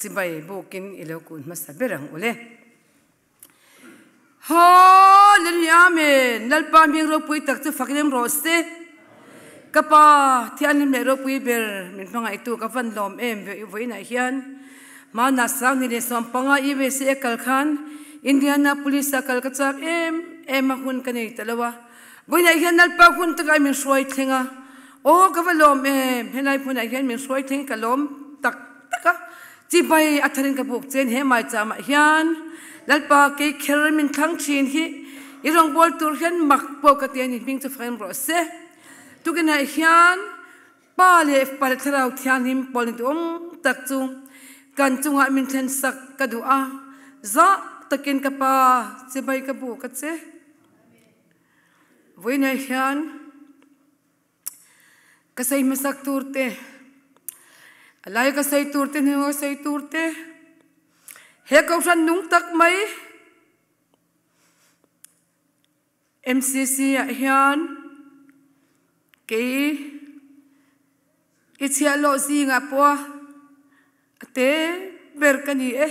Chibai bukin i lo kun hmasa ber ang ule. Hallelujah Amen Lalpa hming ropui tak chu fak lem rawh se. Ka pa thianhlim leh ropui ber min hmangaihtu ka van lawm em ve vawiinah hian hmanah sang ni leh 15 USA kal khan Indianapolis ah kal ka chak em em a hun ka nei ta lo a. Vawiinah hian Lalpa hun takah min hruai thleng a. Aw ka va lawm em helai hmunah hian min hruai thleng ka lawm tak tak a. Chibai a tharin ka buk chen he maicham ah hian Lalpa kei kher min thlang thin hi i rawngbâwl tur hian mak pawh ka ti a ni hming chu fak em rawh se. Tukinah hian Pa leh Fapa leh Thlarau Thianghlim pawl ni duhawm tak chu kan chungah min thlen sak ka duh a, zah takin ka Pa chibai ka buk a che. Vawiinah hian Ka sawi hmasak tur te, a lai ka sawi tur te, hnung ka sawi tur te, he kohhran nung tak mai MCC ah hian kei i chhiahhlawh zingah pawh a te ber ka ni e,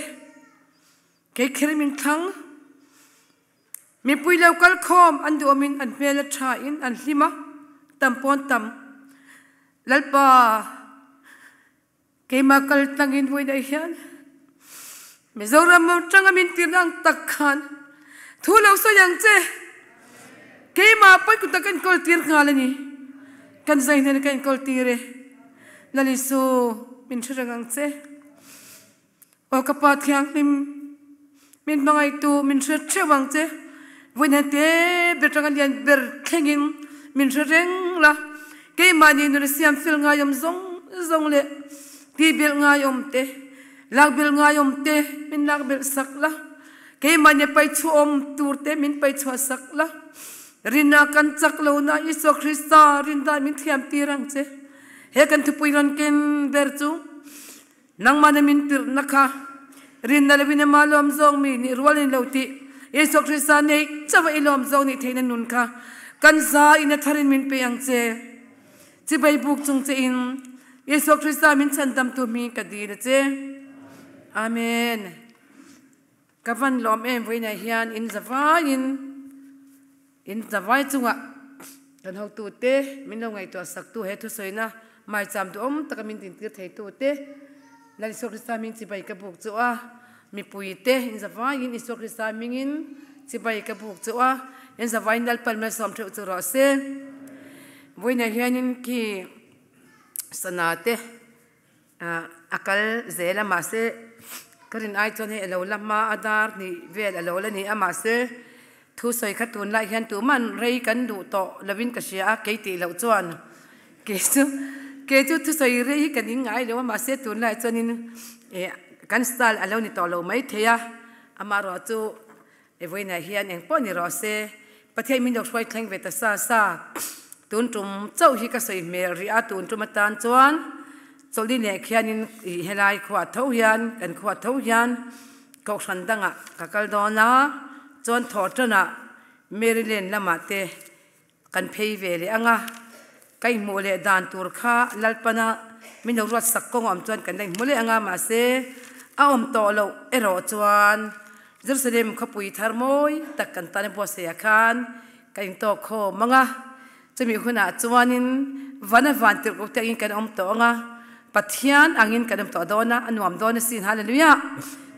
kei kher min thlang. Mipui lo kal khawm an duhawmin an hmel a tha in an hlim a, tam pawn tam. Lalpa, keimah kal tlangin vawiinah hian Mizoram atanga min tirna ang tak khan thu lo sawi ang che. Keimah pawi kut ah ka inkawl tir nghal a ni. Kan zai hnenah ka inkawl tir e. Lal Isu, min hre reng ang che. Aw ka Pa Thianghlim, min hmangaihtu min hre theuh ang che. Vawiin te ber tanga lian ber thlengin min hre reng la. Keimahni nun a siam fel ngaiawm zawng zawng leh ti belh ngaiawm te, lak belh ngaiawm te min lak belh sak la. Keimahni a paihchhuahawm tur te min paihchhuah sak la. Rinna kan chak lo na Isua Krista rindan min thiam tir ang che. He kan thupui rawn ken ber chu Nangmah na min tirhna kha rinna loin amah lawm zawng mi nih rual in lo tih Jesuh Krista neih chauh a i lawm zawng nih theihna nun kha kan za in a thar in min pe ang che. Chibai buk chung che in Jesuh Krista min chhandamtu hming ka dil a che. Amen. Ka van lawm em vawiinah hian in zavai in in zavai chungah kan hotute min lo ngaihtuah saktu he thusawina maicham duhawm taka min dintir theitute Lal Isua Krista hming chibai ka buk chu a, mipuite in zavaiin Isua Krista hmingin chibai ka buk chu a, in zavaiin Lalpan malsawm theuh chu rawh se. Vawiinah hianin khi sana te A kal zel a mahse ka rin ai chuan hei a lo la hma a dar hnih vel a lo la ni a mahse thu sawi kha tunlai hian tuman rei kan duh tawh lovin ka hria a kei tih loh chuan kei chu kei chu thusawi rei hi ka ning ngai lo a mahse tunlai chuanin ih kan style a lo ni tawh lo maithei a amaherawh chu E vawiinah hian eng pawh ni rawh se, Pathian min lo hruai thleng ve ta sa sa. Tun tum chauh hi ka sawi hmel rih a, tun tum atan chuan chawlhni leh khianin ih helai khuah tho hian, kan khuah tho hian kohhran dangah ka kal dawn a, chuan thawhtanah Maryland lamah te Kan phei ve leh ang a, ka inhmuh leh dan tur kha Lalpana min lo ruat sak kawng awm chuan kan la inhmu leh ang a, mahse a awm tawh loh erawh chuan Jerusalem khawpui thar mawi tak kan tan a buatsaihah khan ka intawk khawm ang a, chumi hunah chuanin van a van tirh te angin kan awm tawh ang a, Pathian angin kan awm tawh dawn a, a nuam dawn asin, Hallelujah!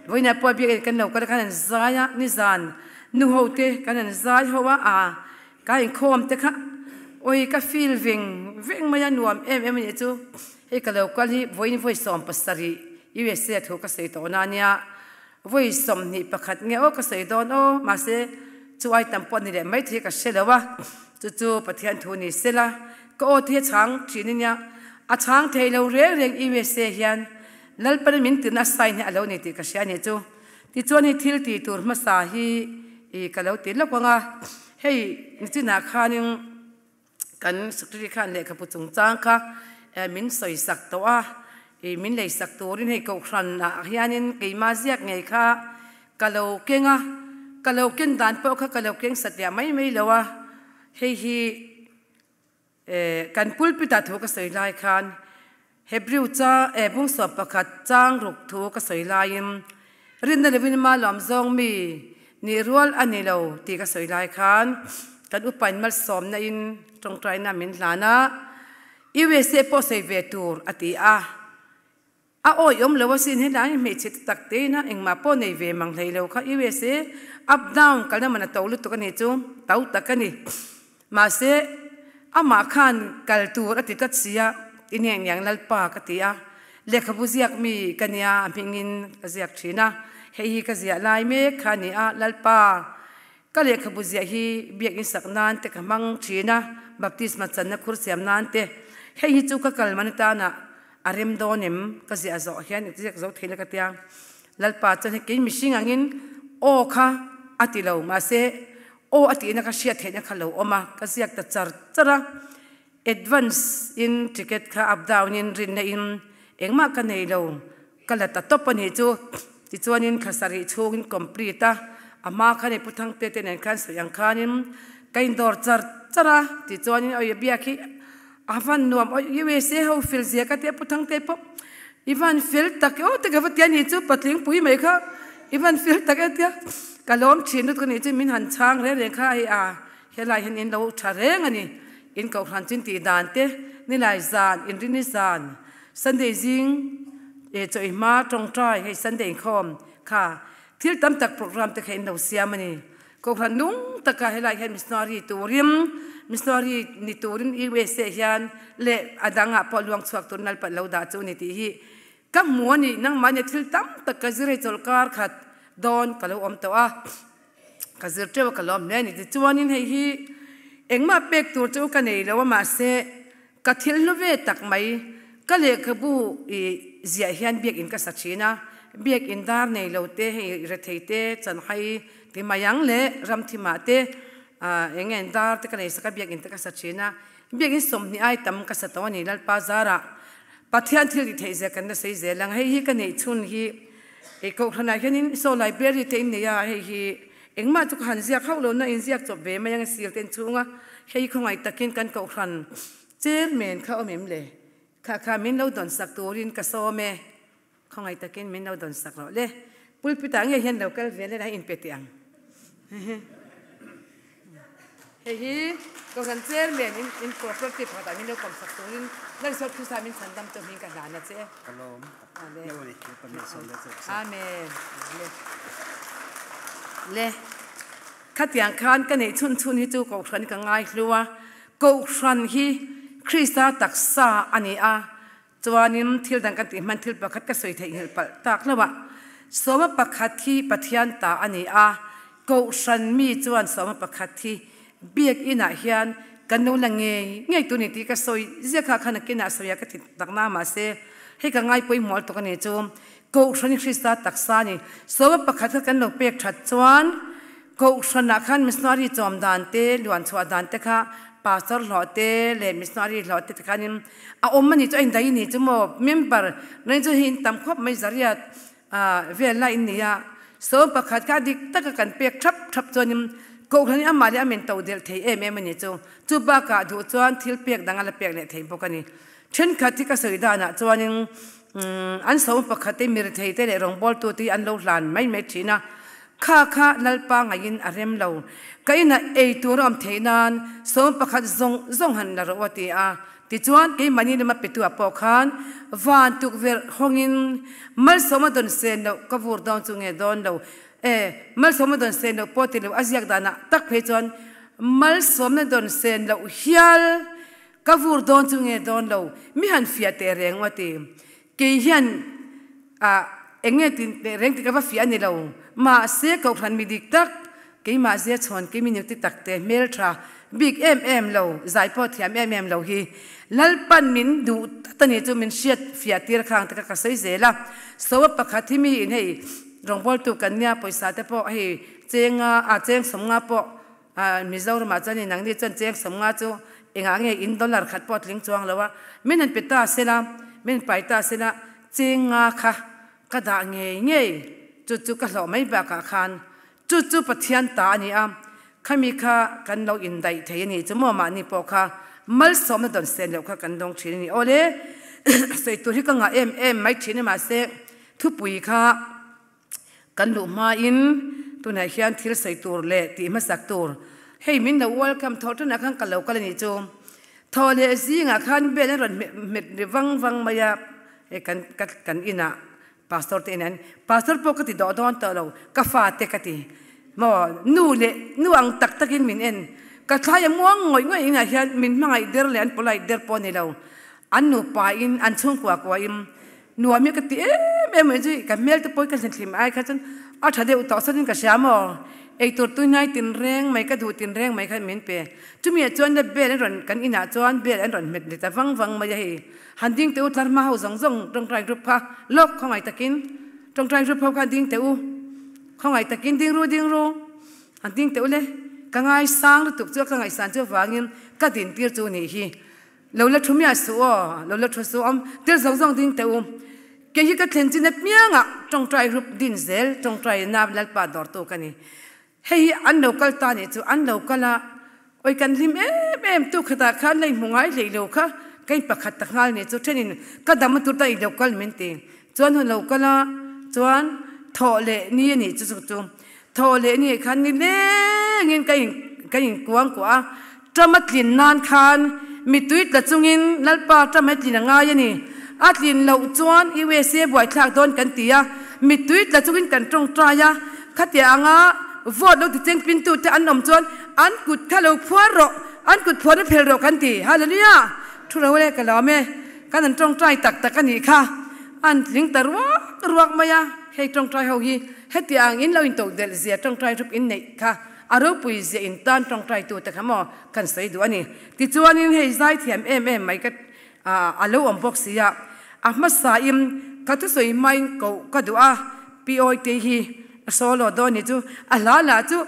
Vawiinah pawh biakinn kan lo kal a, kan han zai a, nizan nuho te kan han zai ho a, aa. Ka inkhawm te kha awi ka feel veng veng mai a nuam em em a nih chu. Hei ka lo kal hi vawiin vawi 70 USA thu ka sawi tawh na nia. Vawi 21 nge aw ka sawi dawn aw mahse chu ai tam pawh ni leh mai thei ka hre lo a. Chu chu Pathian thu ni sela ka aw te hi a chhang thin a nia. A chhang thei lo reng reng USA hian Lalpan min tirna sign hi a lo ni tih ka hria a nih chu. Tichuan hei thil tih tur hmasa hi i ka lo ti lawk ang a, hei nichinah khanin kan secretary khan lehkhabu chungchang kha min sawi sak tawh a, i min lei sak turin hei kohhranah hianin keimah ziak ngei kha ka lo keng a, ka lo ken dan pawh kha ka lo keng satliah mai mai lo a, hei hi. Kan pulpit ah thu ka sawi lai khan Hebrew cha e bung 11 chang ruk thu ka sawi laiin rinna lovin ma lawm zawng mi nih rual a ni lo tih ka sawi lai khan kan upain malsawmna in tawngtaina min hlan a, USA pawh sawi ve tur a ti a. A awih awm lo asin helai hmeichhe te tak te ina engmah pawh nei ve mang hlei lo kha USA up down kalna man a to lutuk a nih chu to tak a ni. Mahse amah khan kal tur a ti tlat si a, Inengiang Lalpa ka ti a, lehkhabu ziak mi ka nia a hmingin ka ziak thin a, hei hi ka ziah lai mek kha a ni a, Lalpa ka lehkhabu ziah hi biakinn sak nan te ka hmang thin a, baptisma channa khur siam nan te, hei hi chu ka kal man atana A rem dawn em? Ka ziah zawh hian i ziak zo thei la ka tia. Lalpa chuan hei kei mihring angin aw kha a ti lo, mahse aw a tihna kha hriat theihna kha lo awm a, ka ziak ta char char a. Advance in ticket kha up down in rinna in engmah ka nei lo, ka la ta tawp a nih chu. Tichuanin thla sarih chhungin complete a, a hma khan i Pu Thangte te nen khan sawi ang khanin ka indawr char char a, tichuanin awi a biak hi A van nuam awi USA ho fel zia ka tia Pu Thangte pawh i van fel tak e aw te ka va tia ni chu patling pui mai kha i van fel tak e tia ka lawm thin lutuk a nih chu min han chhang reng reng kha hei a helai hian in lo tha reng a ni in kohhran chu in tih dan te nilai zan inrini zan Sunday zing eh chaw i hma tawngtai hei Sunday inkhawm kha thil tam tak program te kha in lo siam a ni. Kohhran nung taka helai hian missionary turin missionary ni turin USA hian leh a dangah pawh luang chhuak tur nal palh lo dah chu a ni tih hi ka hmu a ni. Nangmah nia thil tam tak ka zir hei chawlhkar khat dawn ka lo awm tawh a, ka zir teuh a ka lawm hle a ni. Tichuanin hei hi engmah pek tur chu ka nei lo a mahse ka thil hlu ve tak mai ka lehkhabu i ziah hian biakinn ka sa thin a, biakinn dar nei lo te hei rethei te chanhai Ti mai ang le, ramthimah te eng nge dar te ka nei sak a, biakinn te ka sa thin a, biakinn 20 ai tam ka sa tawh a ni Lalpa zarah Pathian thil tih theih zia kan la sawi zel ang, hei hi ka neih chhun hi ei kohhranah hianin saw library te in nei a, hei hi engmah chu ka han ziak hauh lo na inziak chawp ve mai ang sil te in chhung a, hei hi khawngaih takin kan kohhran chairman kha awm em le, kha kha min lo dawn sak turin ka sawm e. Khawngaih takin min lo dawn sak rawh le. Pulpit ah ngei hian lo kal ve le la inpe teh ang. Hei hi Kohhran Chairman in in cooperative pakhat ah min lo kawm sak turin Lalsawt Krista min chhandam chu hming ka hlan a che. Ka lawm deuh a ni. Lalpa min sawm leh che. Amen. Le. Le. Khatiang khan ka neih chhun chhun hi chu Kohhran hi ka ngai hlu a. Kohhran hi Krista taksa a ni a. Chuanin thil dang kan tih hman thil pakhat ka sawi theihnghilh palh tak lo ah sawma pakhat hi Pathian ta a ni a, Kohhran mi chuan sawma pakhat hi Biakinn ah hian kan lo la ngei ngei tur ni tih ka sawi ziak kha khan nakinah sawi ah ka ti tak na mahse hei ka ngaipawimawh lutuk a ni chu Kohhran hi Krista taksa a ni. Sawma pakhat kha kan lo pek that chuan Kohhran ah khan missionary chawm dan te, luan chhuah dan te kha pastor hlawh te leh missionary hlawh te tikhanin a awm a ni chu a indaih a ni chu maw member reng chu hei in tam khawp mai zariat ah vel lai in ni a sawm pakhat kha dik taka kan pek thap thap chuanin kohhran hi amah leh a men to delh thei em em a ni chu chu bakah duh chuan thil pek dang a la pek leh thei bawk a ni thenkhat hi ka sawi danah chuanin an sawm pakhat te mirethei te leh rawngbawltu te hi an lo hlan mai mai thin a Kha kha Lalpa ngaiin a rem lo. Ka inah ei tur a awm theih nan sawm pakhat zawng zawng han la rawh a ti a. Tichuan keimahni lama petu ah pawh khan van tukverh hawngin malsawm a dawn sen loh ka vur dawn chu nge dawn lo e, malsawm a dawn sen loh pawh ti lo a ziak danah tak phei chuan malsawmna dawn sen loh hial ka vur dawn chu nge dawn lo mi han fiah teh reng a ti. Kei hian ah eng nge ti teh reng ti ka va fiah a ni lo. Mahse Kohhran mi dik tak, keimah zia chhawn kei mi nute tak te hmel tha bik em em lo, zai pawh thiam em em lo hi Lalpan min duh tlat a ni chu min hriat fiah tir khang te kha ka sawi zel a. Soa pakhat hi mi in hei rawngbawltu kan nia pawisa te pawh hei chenga ah cheng 50 pawh Mizoramah chuan in nangni chuan cheng 50 chu engah nge in dollar khat pawh a tling chuang lo a, min han pe ta sela, min pai ta sela cheng nga kha ka dah ngei ngei chu chu ka hlawh mai bakah khan chu chu Pathian ta a ni a, khami kha kan lo indaih thei a ni chu maw mahni pawh kha malsawmna dawn sen loh kha kan dawng thin a ni. Awle, Sawi tur hi ka ngah em em mai thin a mahse thupui kha kan luh hmain tunah hian thil sawi tur leh tih hmasak tur hei min lo welcome thawh tanah khan ka lo kal a nih chu. Thaw leh zingah khan bel an rawn hmet ri vang vang mai a, hei kan kan inah Pastor te in an Pastor pawh ka ti dawh dawn tawh lo, ka fa te ka ti. Maw nu leh nu ang tak takin min en. Ka thlai a muang ngawih ngawih inah hian min hmangaih der leh an polite der pawh a ni lo. An nupa in an chhungkua kua in nuam hi ka ti em em mai chu ka hmel te pawh hi ka hlim ai kha chuan a tha deuh tawh sawtin ka hria maw. Eitur tuihnai tinreng mai ka duh tinreng mai kha min pe. Chumi ah chuan le bel an rawn kan inah chuan bel an rawn hmet leh ta vang vang mai a hei. Han ding teh u, tlar hma ho zawng zawng tawngtai group kha lawk khawngaih takin tawngtai group ho kha ding teh u, khawngaih takin ding ru ding ru, han ding teh u le, ka ngaisang lutuk chu ka ngaihsan chu avangin ka din tir chu nih hi, lo la thu miah suh aw, lo la thu suh awm tir zawng zawng ding teh u, kei hi ka thlen chin apiangah tawngtai group din zel tawngtai na Lalpa dawrtu ka ni. Hei hi an lo kal ta nih chu an lo kal a, awi kan hlim em em tu khatah khan la inhmu ngai hlei lo kha ka in pakhat ta nghal nih chu thenin ka dam a tur ta i lo kal min ti chuan hun lo kal a chuan thawh leh ni a nih chu chu chu thawh leh ni ah khan ni lengin ka in ka in kuang kuah a ṭam a tlin nan khan mittui tla chungin Lalpa ṭam hi tlin a ngai a ni a tlin loh chuan USA buaithlak dawn kan ti a mittui tla chungin kan ṭawngṭai a khatiang anga vote lo ti cheng pintu te an awm chuan an kut kha lo phuar rawh an kut phuarna phel rawh kan ti hallelujah thu ro le ka lawm e kan an ṭawngṭai tak tak a nih kha an tling ta ruak ruak mai a hei ṭawngṭai ho hi hetiang in lo intodelh zia ṭawngṭai rup in neih kha A ropui zia in tan tawngtai tu te kha maw kan sawi duh a ni. Tichuanin hei zai thiam em em mai ka a lo awm bawk si a, a hmasa in ka thusawi hmain koh ka duh a, Pi Awite hi a solo dawn ni chu a hla lah chu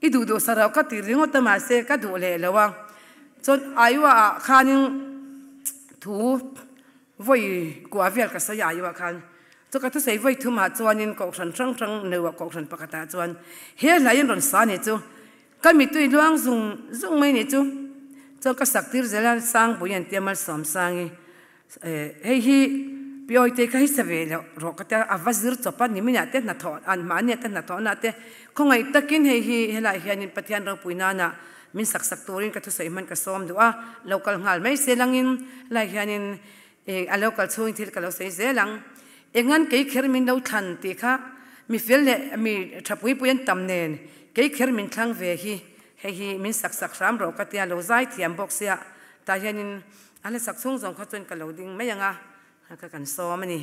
i duh duh sa rauh ka ti ringawt a mahse ka duh leh lo a, chuan Iowa ah khanin thu vawi kua vel ka sawi a Iowa khan. Chu ka thusawi vawi thumah chuanin kohhran hrang hrang neuah kohhran pakhatah chuan he hlaiin rawn sa nih chu ka mittui luang zung zung mai nih chu chuan ka sak tir zel a Sangpui an tia Malsawmsangi eh hei hi Pi Awitei kha hi sa ve loh rawh ka tia a va zir chawp a niminah te hnathawh an mahniah te hnathawhna te khawngaih takin hei hi helaiah hianin Pathian ropui nana min sak sak turin ka thusawi hman ka sawm duh a lo kal nghal mai se langin helaiah hianin Eng a lo kal chhungin thil ka lo sawi zel ang. Engan kei kher min lo thlan tih kha mi fel leh mi tha pui pui an tam nen kei kher min thlang ve hi hei hi min sak sak hram rawh ka tia lo zai thiam bawk sia tah hianin a la sak chhung zawng kha chuan ka lo ding mai ang a ka kan sawm a ni.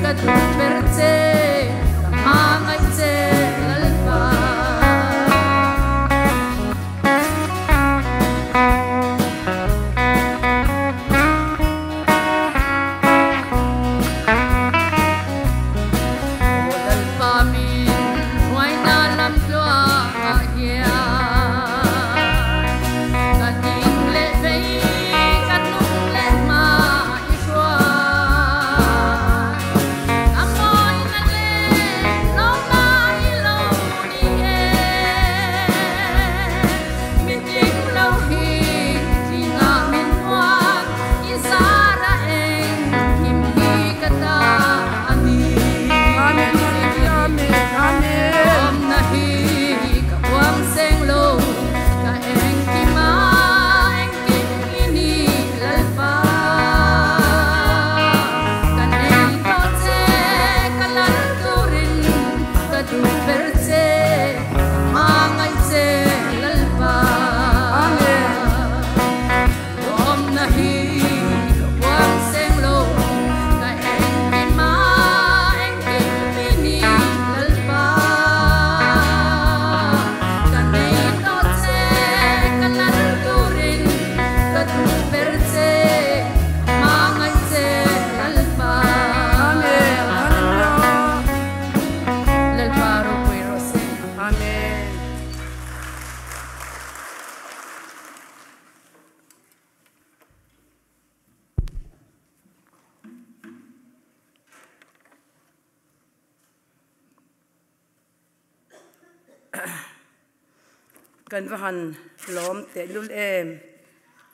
ka duh ber che, ka hmangaih che Lalpa. Aw Lalpa min hruaina lam tluangah hian ka ding leh vei ka hnung leh hma i hruai. Ka mawina leh hlawmna i lo ni e, mi tling lo hi tlingah min huan i zar a engkim hi ka ta a ni. Amen, hallelujah, amen, amen. Tlawmna hi ka uang seng lo, ka engkim a engkim i ni Lalpa. Ka nei tawh che, ka lal turin ka duh ber che, ka hmangaih che Lalpa. Amen. Tlawmna hi ka uang seng lo, ka engkim a engkim i ni Lalpa. Ka nei tawh che, ka lal turin ka duh ber che, ka hmangaih che Lalpa. Amen. Hallelujah. Lalpa ropui rawh se. Amen. Kan va han lawm tehlul em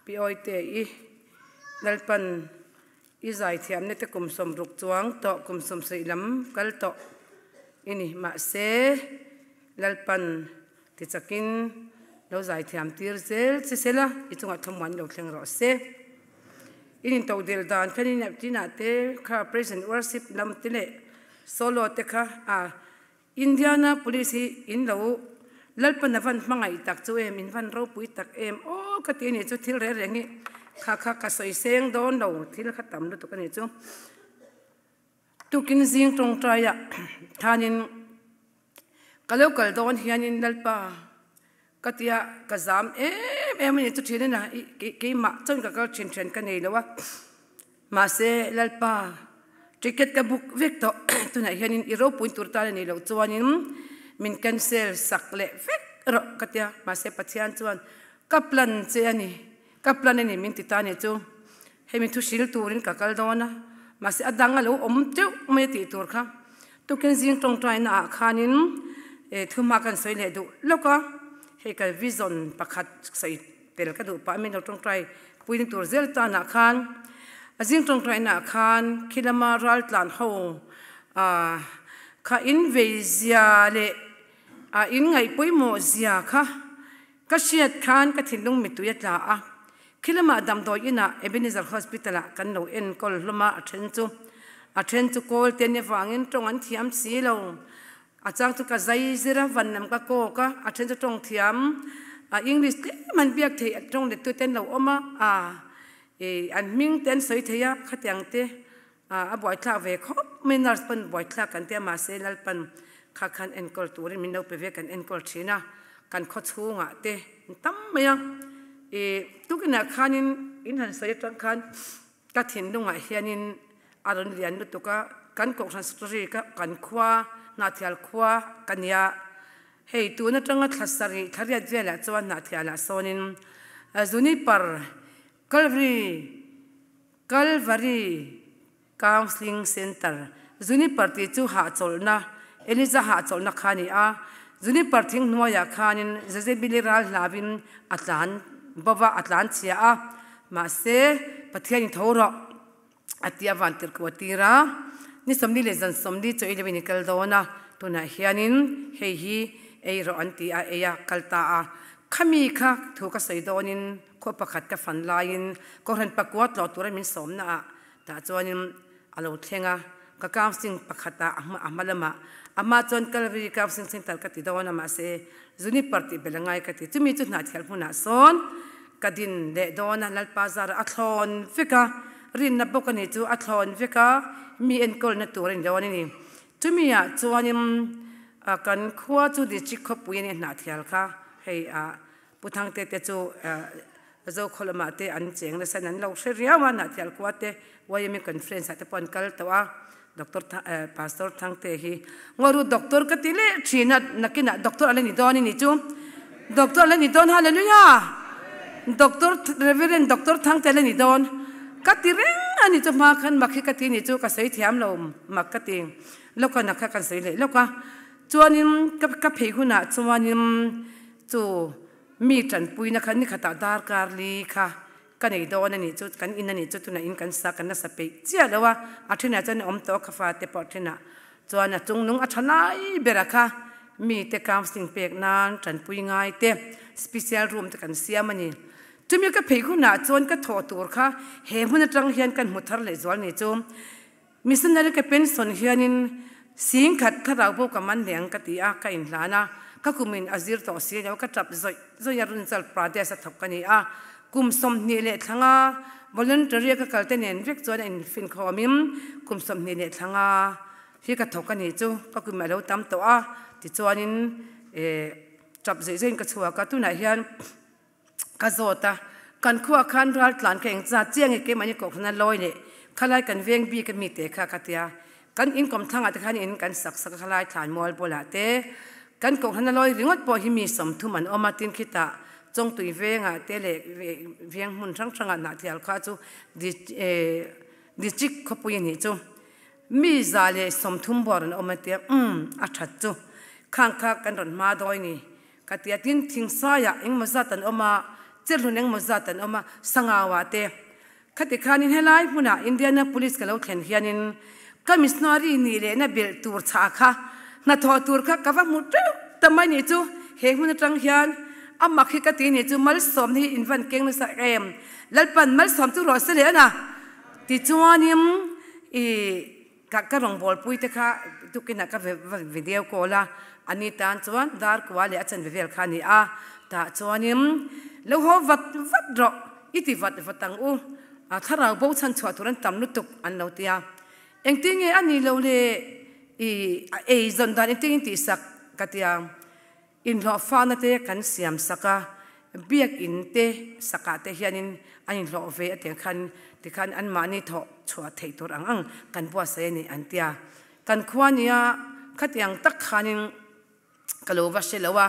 Pi Awite i Lalpan i zaithiamna te kum 60 chuang tawh kum 70 lam kal tawh i ni. Mahse Lalpan tichakin lo zaithiam tir zel che sela i chungah thlamuan lo thleng rawh se. In intodelh dan khan in tinah te kha praise and worship lam te leh solo te kha a Indiana Police hi in lo Lalpan a van hmangaih tak chu em, in van ropui tak em aw ka ti a nih chu thil reng reng hi kha kha ka sawi seng dawn lo thil kha tam lutuk a nih chu. Tukin zing tawngtaia thanin ka lo kal dawn hianin Lalpa ka tia ka zam em em a nih chu thin a na keimah chuan ka kal thin then ka nei lo a mahse Lalpa ticket ka book vek tawh tunah hianin i ropui tur tan a nih loh chuanin min cancel sak leh vek rawh ka tia mahse Pathian chuan ka plan che a ni ka plan a ni min ti ta a nih chu. Hemi thu hril turin ka kal dawn a, mahse a dang a lo awm teuh mai a tih tur kha. Tukin zing tawngtaina ah khanin thu hma kan sawi leh duh lawk a, hei ka vision pakhat sawi tel ka duh pah a, min lo tawngtai puiin tur zel tanah khan a zing tawngtaina ah khan khi lama raltlan ho kha in vei zia leh in ngaih pawimawh zia kha Ka hriat khan ka thinlung mittui a tla a, khi lamah damdawi inah Ebenezer Hospital ah kan lo enkawl hlawm a, a then chu a then chu kawl te ni avangin tawng an thiam si lo. A chang chu ka zai zir a, van lam ka kawk a, a then chu tawng thiam a English tlem an biak theih tawng lettu te an lo awm a, a an hming te an sawi thei a, khatiang te A buaithlak ve khawp mai, nurse pawn buaithlak kan ti a, mahse Lalpan kha khan enkawl turin min lo pe ve, kan enkawl thin a, kan khaw chhungah te an tam mai a, ih tukinah khanin in han sawi atang khan ka thinlungah hianin a rawn lian lutuk a, kan kohhran secretary kha kan khua Hnahthial khua ka nia, hei tun atanga thla sarih thla riat velah chuan Hnahthialah sawnin Juniper Calvary Calvary Counselling Centre, Juniper tih chu hahchawlhna, Eliza hahchawlhna kha a ni a. Juniper thing hnuaiah khanin Jezebeli ral hlauin a tlan bo va, a tlan chhia a. Mahse, Pathianin tho rawh a tih a van tirhkuh a tir a. Ni 40 leh zan 40 chaw ei loin i kal dawn a, tunah hianin hei hi ei rawh an ti a, ei a kal ta a. Khami kha thu ka sawi dawnin Khaw pakhat ka fan laiin Kohhran pakua tlawh tura min sawmna ah tah chuanin a lo thleng a, ka counselling pakhat ah a hma lamah amah chuan Calvary Counselling Centre ka ti dawn a mahse Juniper tih bel a ngai ka ti. Chumi chu Hnahthial hmunah sawn ka din leh dawn a, Lalpa zara a thlawn vek a, Rinna bawk a nih chu a thlawn vek a, mi enkawlna tur a ni lo a ni. Chumi ah chuanin kan khua chu district khawpui a nih hnahthial kha hei ah Pu Thangte te chu Zokhaw lamah te an cheng nasa in an lo hre riau a, hnahthial khua te YMA conference ah te pawh an kal tawh a, Doctor Pastor Thangte hi Ngawiru Doctor ka ti leh thin a, nakinah Doctor a la ni dawn a ni chu. Doctor a la ni dawn Hallelujah! Doctor Reverend Doctor Thangte a la ni dawn ka ti reng a ni chu hma khan mak hi ka ti a ni chu ka sawi thiam lo mak ka ti lawk a nakha kan sawi leh lawk a chuanin ka ka phei hunah chuanin chu mi tanpuina kha ni khatah darkar li kha Ka nei dawn a nih chu, kan in a nih chu tunah in kan sa kan nasa peih chiah lo a, a thenah chuan a awm tawh a kha fate pawh a thenah chuan a chungnung a tha lai ber a kha mite counselling pek nan tanpui ngai te special room te kan siam a ni. Chumi ka phei hunah chuan ka thawh tur kha he hmun atang hian kan hmu thar leh zual ni chu Missionary ka pension hianin singkhat thlarau pawh ka man leh ang ka ti a, ka inhlan a, ka kumin a zir tawh si lo, ka tap zawih zawih a, Arunachal Pradesh a thawk ka ni a, kum 20 leh thlanga voluntary a ka kal te nen vek chuan a infinkhawmin kum 20 leh thlanga hi ka thawk a nih chu, ka kum a lo tam tawh a, tichuanin eh tap zawih zawihin ka chhuak a, tunah hian. Ka zawt a, kan khuah khan ral tlan kha eng zat chiang nge keimahni kohhran a lawi leh khalai kan veng bik a mi te kha ka tia. Kan inkawm thlangah te khan in kan sak sak a khalai thlan mual bulah te kan kohhran a lawi ringawt pawh hi mi 30 an awm a, tin khitah Chawngtui vengah te leh veng hmun hrang hrangah Hnahthial kha chu district khawpui a nih chu mi 130 bawr an awm a tia, umm a that chu khang kha kan rawn hma dawi ni. Ka ti a, tin thingsaiah engmaw zat an awm a, cherhlun engmaw zat an awm a, sangauah te. Khati khanin helai hmunah Indianapolis ka lo thlen hianin ka missionary nih lehna belh tur chhah kha hnathawh tur kha ka va hmu teuh ta mai nih chu. He hmun atang hian a mak hi ka ti nih chu malsawmna hi in van keng nasa em? Lalpan malsawm chu rawh se leh a na. Tichuanin i. Ka ka rawngbawlpui te kha tukinah ka video call a, a ni tan chuan dar kua leh a chanve vel kha a ni a, tah chuanin lo haw vat vat rawh i ti vat vat ang u, a thlarau bo chhan chhuah tur an tam lutuk an lo ti a, engtin nge a ni lo le i a ei zawn dan engtin in tihsak ka ti a. Inhlawhfahna te kan siam sak a, biakinn te sakah te hianin an inhlawh ve a tiang khan tikhan anmahni thawh chhuah theih tur ang ang kan buatsaih a ni an ti a. Kan khua nia khatiang tak khanin ka lo va hre lo a,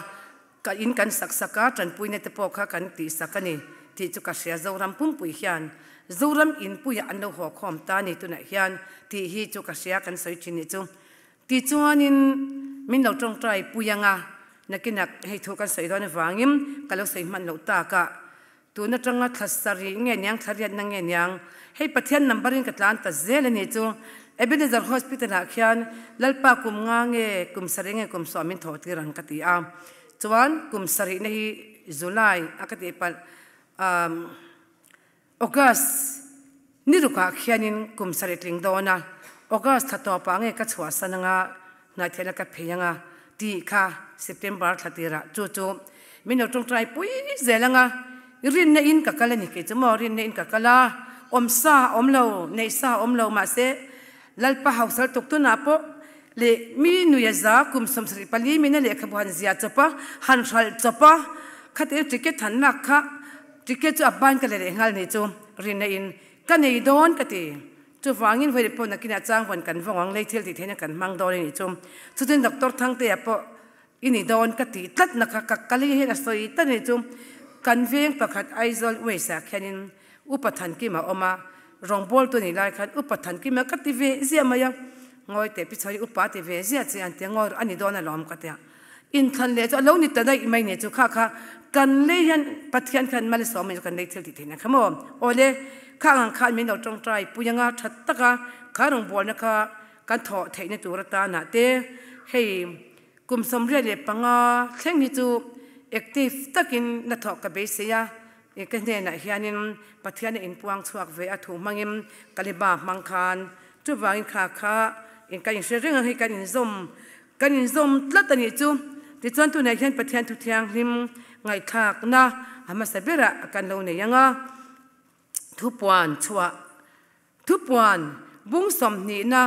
ka in kan sak sak a, tanpuina te pawh kha kan tih sak a ni tih chu ka hria Zoram pumpui hian Zoram inpuiah an lo haw khawm ta a ni tunah hian tih hi chu ka hria kan sawi thin nih chu. Tichuanin min lo tawngtai pui ang a, nakinah hei thu kan sawi dawn avangin ka lo sawi hman loh tak a, tun atanga thla sarih nge niang thla riatna nge niang hei Pathian number in ka tlan ta zel a nih chu Ebenezer Hospital ah khian Lalpa kum nga nge kum sarih nge kum sawm min thawh tir ang ka ti a, chuan kum sarihna hi July a ka tih palh umm. August ni rukah khianin kum sarih tling dawn a, August thla tawpah nge ka chhuahsan anga hnaithiahna ka phei anga tih kha September thla tirah chu chu min lo tawngtai pui zel anga rinna in ka kal a ni kei chu maw rinna in ka kal a, awm sa a awm lo, neih sa a awm lo mahse Lalpa hausal tuk tunah pawh leh mi nuia za kum 74 mina lehkhabu han ziah chawp a, han hralh chawp a, khatiang ticket han lak kha Ticket chu a ban ka la leh nghal ni chu rinna in ka nei dawn ka ti. Chuvangin vawi pawh nakinah changvawn kan vawng ang lei thil tih theihna kan hmang dawn a nih chu. Chutin Doctor Thangtea pawh i ni dawn ka tih tlat na kha ka kal hian a sawi tlat a nih chu. Kan veng pakhat Aizawl West ah khianin Upa Thankima a awm a, rawngbawltu a nih lai khan Upa Thankima ka ti ve ziah mai a, ngawi teh pi chhawi upa a ti ve ziah che an ti a, ngawi rawh a ni dawn alawm ka ti a. Inthlan leh chu a lo ni ta daih mai nih chu kha kha kan lei hian Pathian khan malsawm mai chu kan lei thil tih theihna kha maw? Awle, kha ang khan min lo tawngtai pui anga tha taka kha rawngbawlna kha kan thawh theihna tur atanah te hei kum 85 thleng hi chu active takin na thawh ka beisei a, ka hnenah hianin Pathian a inpuang chhuak ve a thu hmangin Kaliba hmang khan chuvangin kha kha kan inhre reng ang hei kan inzawm Kan inzawm tlat a nih chu. Tichuan tunah hian Pathian thu thianghlim ngaihthlakna a hmasa berah kan lo nei ang a, thupuan chhuah. Thupuan bung sawmhnihna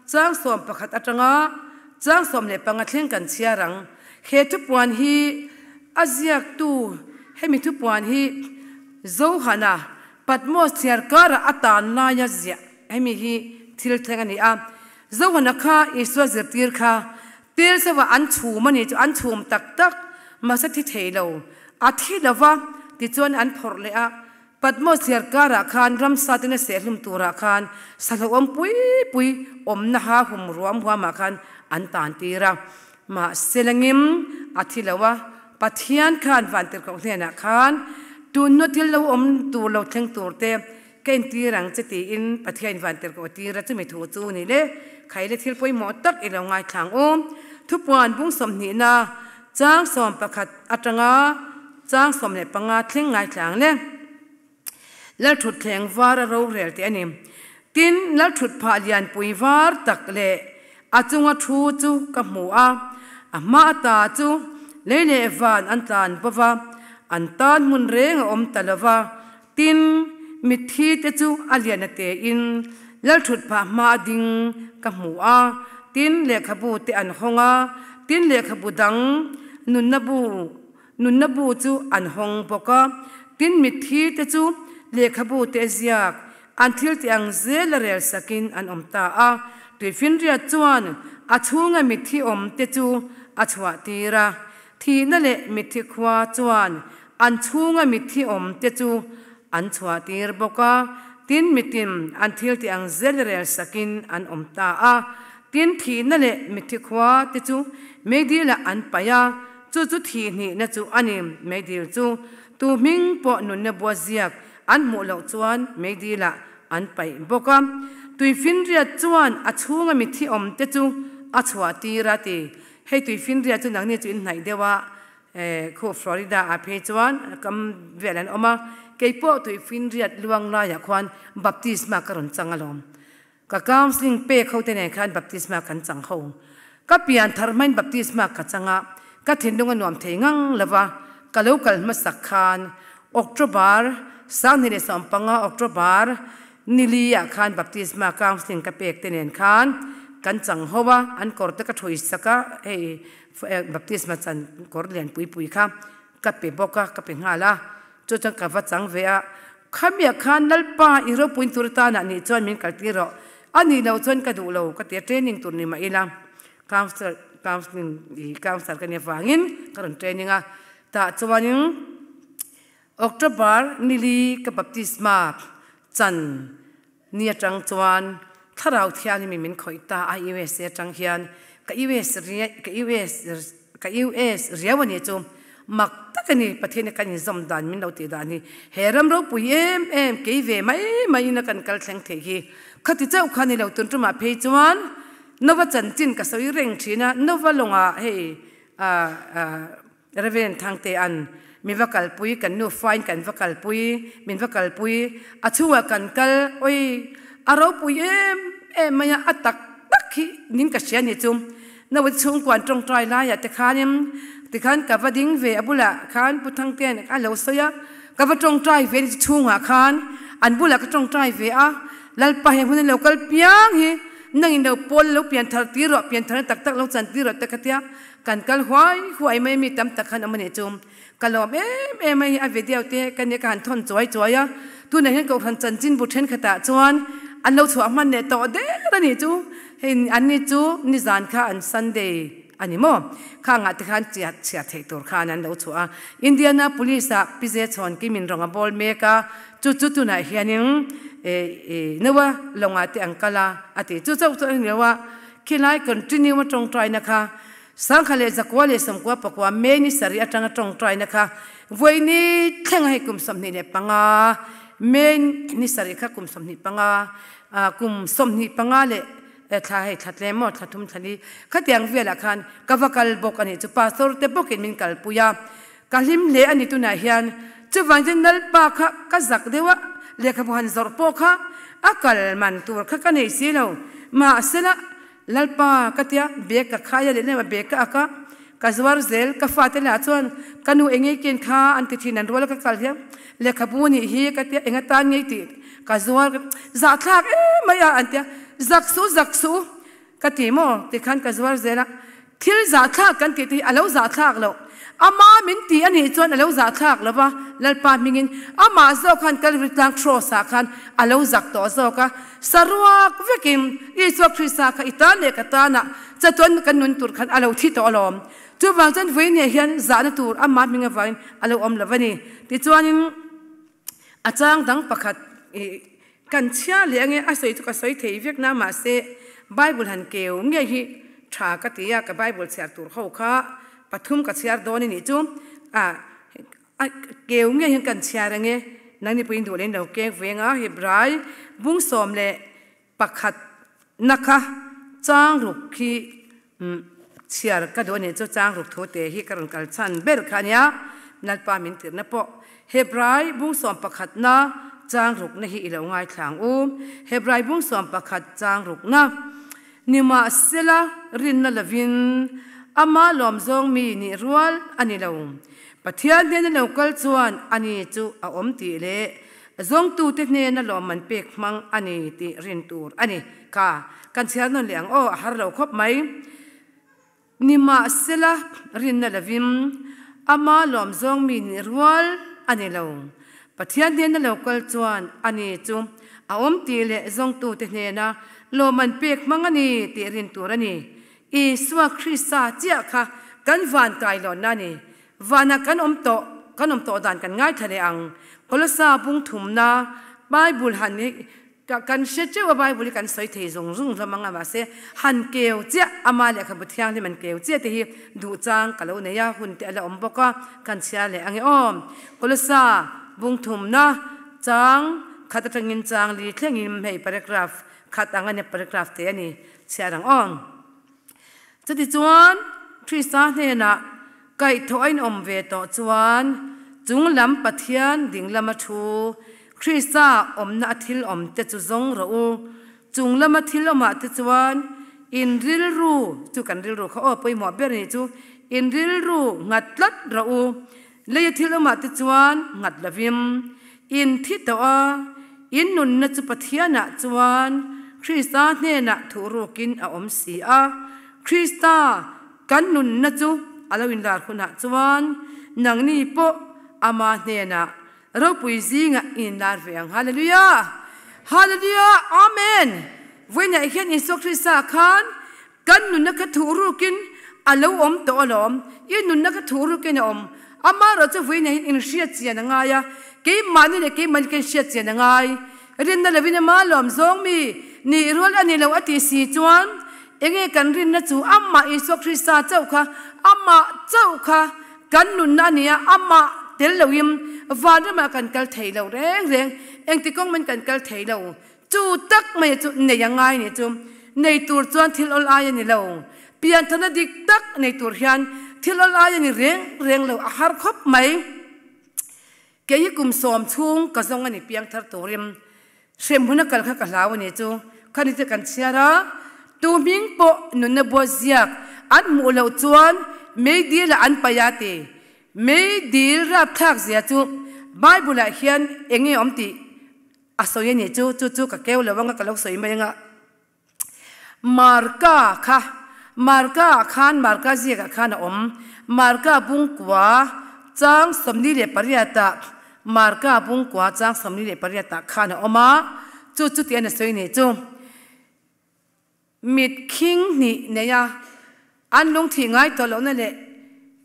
chang sawmpakhat atanga chang 15 thleng kan chhiar ang. He thupuan hi a ziaktu hemi thupuan hi Johana Patmos chhiar karah a tan laia ziah hemi hi thil thleng a ni a. Johana kha Isua zirtir kha tel chauha an chhum a ni chu an chhum tak tak mahse thi thei lo a thi lova tichuan an phawrh leh a. Patmos chhiar karah khan ramsa ten a sehhlum turah khan sahlawhawm pui pui awmna ha hum ruam huamah khan an tan tir a. Mahse langim a thi lo a, Pathian khan vantirhkoh hnenah khan tunhnu thil lo awm tur lo thleng tur te ka intir ang che tiin Pathiain vantirhkoh a tir a, chumi thu chu ni le khaile thil pawimawh tak i lo ngaithlang u. Thupuan bung sawmhnihna chang 11 atanga Chang 15 thleng ngaithlang le. Lalthutthleng var a rorel tih a ni. Tin, Lalthutphah lianpui var tak leh a chunga thu chu ka hmu a, a hma ata chu lei leh van an tlan bo va, an tan hmun reng a awm ta lo va. Tin, mitthi te chu a lian a tein Lalthutphah hma a ding ka hmu a, tin, lehkhabu te an hawng a, tin, lehkhabu dang nunna bu Nunna bu chu an hawng bawk a, tin mitthi te chu lehkhabu te ziak an thil tih ang zel a rel sakin an awm ta a. Tuifinriat chuan a chhunga mitthi awm te chu a chhuah tir a, thihna leh mitthi khua chuan an chhunga mitthi awm te chu an chhuah tir bawk a, tin mitin an thil tih ang zel a rel sakin an awm ta a. Tin thihna leh mitthi khua te chu meidilah an paih a, Chu chu thih hnihna chu a ni. Meidil chu tu hming pawh nunna bua ziak an hmuh loh chuan meidilah an paih bawk a. Tuifinriat chuan a chhunga mithi awm te chu a chhuah tir a ti. Hei tuifinriat chu nangni chu inhnaih deuh a, khu Florida ah phei chuan kam vel an awm a. Kei pawh tuifinriat luang laiah khuan baptisma ka rawn chang alawm. Ka counselling pek ho te nen khan baptisma kan chang ho. Ka pian thar hmain baptisma ka chang a, ka thinlung a nuam thei ngang lo va, ka lo kal hmasak khan October 2015 October nili ah khan baptisma counselling ka pek te nen khan kan chang ho a, an kawr te ka thui sak a, hei baptisma chan kawr lian pui pui kha ka pe bawk a, ka pe nghal a. Chu chuan ka va chang ve a, Khamiah khan Lalpa i ropuin tur atanah nih chuan min kaltir rawh, a nih loh chuan ka duh lo ka ti a, training tur ni mah ila counsellor counselling i counsellor ka nih avangin ka rawn training a, tah chuanin October nili ka baptisma chan ni atang chuan Thlarau Thianghlim in min khawih ta a, USA atang hian ka US ka US ka US riau a ni chu mak tak a ni, Pathian hi kan inzawm dan min lo tih dan hi he ram ropui em em kei ve mai mai in a kan kal thleng theih hi khati chauh kha ni lo tun tumah phei chuan Nova chanchin ka sawi reng thin a, Nova lawngah hei ah Rev. Thangtea'n min va kalpui, kan nu fain kan va kalpui, min va kalpui, a chhungah kan kal, oi a ropui em em mai a, a tak tak hi nin ka hria ni chu. Naute chhungkuan tawngtai laiah te khanin tikhan ka va ding ve a bulah khan Pu Thangtea'n a lo sawi a, ka va tawngtai ve ni chu chhungah khan an bulah ka tawngtai ve a, Lalpa he hun a lo kal piang hi nangin lo pawl lo pian thar tir rawh, pian tharna tak tak lo chan tir rawh te ka tia. Kan kal huai huai mai mi tam tak khan awm a nih chu. Ka lawm em em a hi a video te ka nia ka han thawn chuai chuai a. Tunah hian Kohhran chanchin bu thenkhatah chuan an lo chhuah hman leh tawh der a nih chu. Hei an ni chu nizan kha an Sunday a ni maw? Khangah te khan chiat chhiat theih tur khan an lo chhuah a. Indiana Police ah Pi Ze Chhawn Kim in rawng a bawl mek a. Chu chu tunah hianin Noa lawngah te an kal a a ti. Chu chauh chu a ni lo a. Khilai continue a tawngtaina kha 1969 May ni sarih atanga tawngtaina kha vawiini thleng a hei kum 25 May ni sarih kha kum 25 kum 25 leh thla hei thla tlem maw thla thum thla li khatiang velah khan ka va kal bawk a nih chu pastor te bawkin min kalpui a ka hlim hle a ni tunah hian chuvang chuan Lalpa kha ka zak deuh a lehkhabu han zawrh pawh kha a kal man tur kha ka nei si lo mahsela Lalpa ka tia bag ka khai a leh lem a bag ka ak a ka zuar zel ka fate lah chuan ka nu eng ngei ken kha an ti thin an rual a ka kal hian lehkhabu nih hi ka tia eng atan ngei tih. Ka zuar ka zahthlak em mai a an ti a, zak suh zak suh ka ti maw tikhan ka zuar zel a, thil zahthlak kan tih te hi a lo zahthlak loh, ama min ti a nih chuan a lo zahthlak lo va, Lalpa hmingin amah zawk khan Kalvari tlang Kraws ah khan a lo zak tawh zawk a, saruak vekin Isua Krista kha i tan leh ka tanah chatuan kan nun tur khan a lo thi tawh alawm. Chuvang chuan vawiinah hian zahna tur amah hming avangin a lo awm lo a ni. Tichuanin. A chang dang pakhat i kan chhia leh ange a sawi chu ka sawi thei vek na mahse Bible han keu ngei hi tha ka ti a, ka Bible chhiar tur ho kha pathum ka chhiar dawn a nih chu a a keu ngei hian kan chhiar ange nangni pawhin duh leh in lo kek ve anga Hebrai bung 11 na kha chang ruk khi Chhiar ka duh a nih chu chang ruk thu te hi ka rawn kal chhan ber kha a nia, Lalpa min tirhna pawh Hebrai bung 11na chang rukna hi i lo ngaithla ang u. Hebrai bung 11 chang rukna Nimahsela rinna lovin ama lawm zawng mi nih rual a ni lo. Pathian hnena lo kal chuan ani chu a awm tih leh Zawngtute hnena lawmman pek hmang a ni tih rin tur a ni. Ka kan chhiar nawn leh ang aw, a har lo khawp mai. Nimahsela rinna lovin ama lawm zawng mi nih rual a ni lo. Pathian hnena lo kal chuan a ni chu a awm tih leh zawngtute hnena lawmman pek hmang a ni tih rin tur a ni. Isua Krista chiah kha kan van kailawnna a ni. Vanah kan awm tawh, kan awm tawh dan kan ngaithla leh ang. Kolosa bung thumna Bible han hi kan hre teuh a, Bible hi kan sawi thei zung zung hlawm ang a, mahse han keu chiah, ama lehkhabu thianghlim an keu chiah te hi duh chang ka lo nei a, hun te a la awm bawk a, kan chhiar leh ang e aw. Kolosa bung thumna chang khat atangin chang li thlengin hei paragraph khat ang a nia, paragraph te a ni, chhiar ang aw. Chutichuan, Krista hnenah kaihthawh a inawm ve tawh chuan chung lam Pathian ding lama thu, Krista awmna a thil awm te chu zawng rawh u. Chung lama thil awmah te chuan in rilru, chu kan rilru kha aw pawimawh ber nih chu, in rilru nghat tlat rawh u. Leia thil awmah te chuan nghat lovin in thi tawh a, in nunna chu Pathianah chuan Krista hnenah thuhrukin a awm si a. Krista kan nunna chu a lo inlar hunah chuan nangni pawh ama hnenah ropui zingah in inlar ve ang. Hallelujah! Hallelujah! Amen! Vawiinah hian Isua Krista khan Kan nunna kha thuhrukin a lo awm tawh alawm. I nunna kha thuhrukin a awm. Amaherawh chu vawiin hian inhriat chian a ngai a, keimahni leh keimahni kha inhriat chian a ngai. Rinna lovin ama lawm zawng mi nih rual a ni lo a tih si chuan enge kan rinna chu amah Isua Krista chauh kha, amah chauh kha kan nunna a ni a, amah tel loin vanramah kan kal thei lo reng reng. Engti kawng man kan kal thei lo. Chu tak mai chu nei a ngai nih chu. Nei tur chuan thil awl ai a ni lo. Pianthana dik tak nei tur hian thil awl ai a ni reng reng lo, a har khawp mai. Kei hi kum 10 chhung ka zawng a ni piangthar turin hremhmun a kal kha ka hlau a ni chu. Khani te kan chhiar a, tu hming pawh nunna bua ziak an hmuh loh chuan meidil ah an paih a ti. Meidil rapthlak zia chu Bible ah hian eng nge awm tih A sawi a nih chu, chu chu ka keu lo anga ka lo sawi mai anga. Marka kha, Marka ah khan, Marka ziak ah khan a awm. Marka bungkua chang 48 ah, Marka bungkua chang 48 ah khan a awm a, chu chu tih a ni sawi a nih chu. Mit khing hnih nei a, an lungthih ngai tawh lohna leh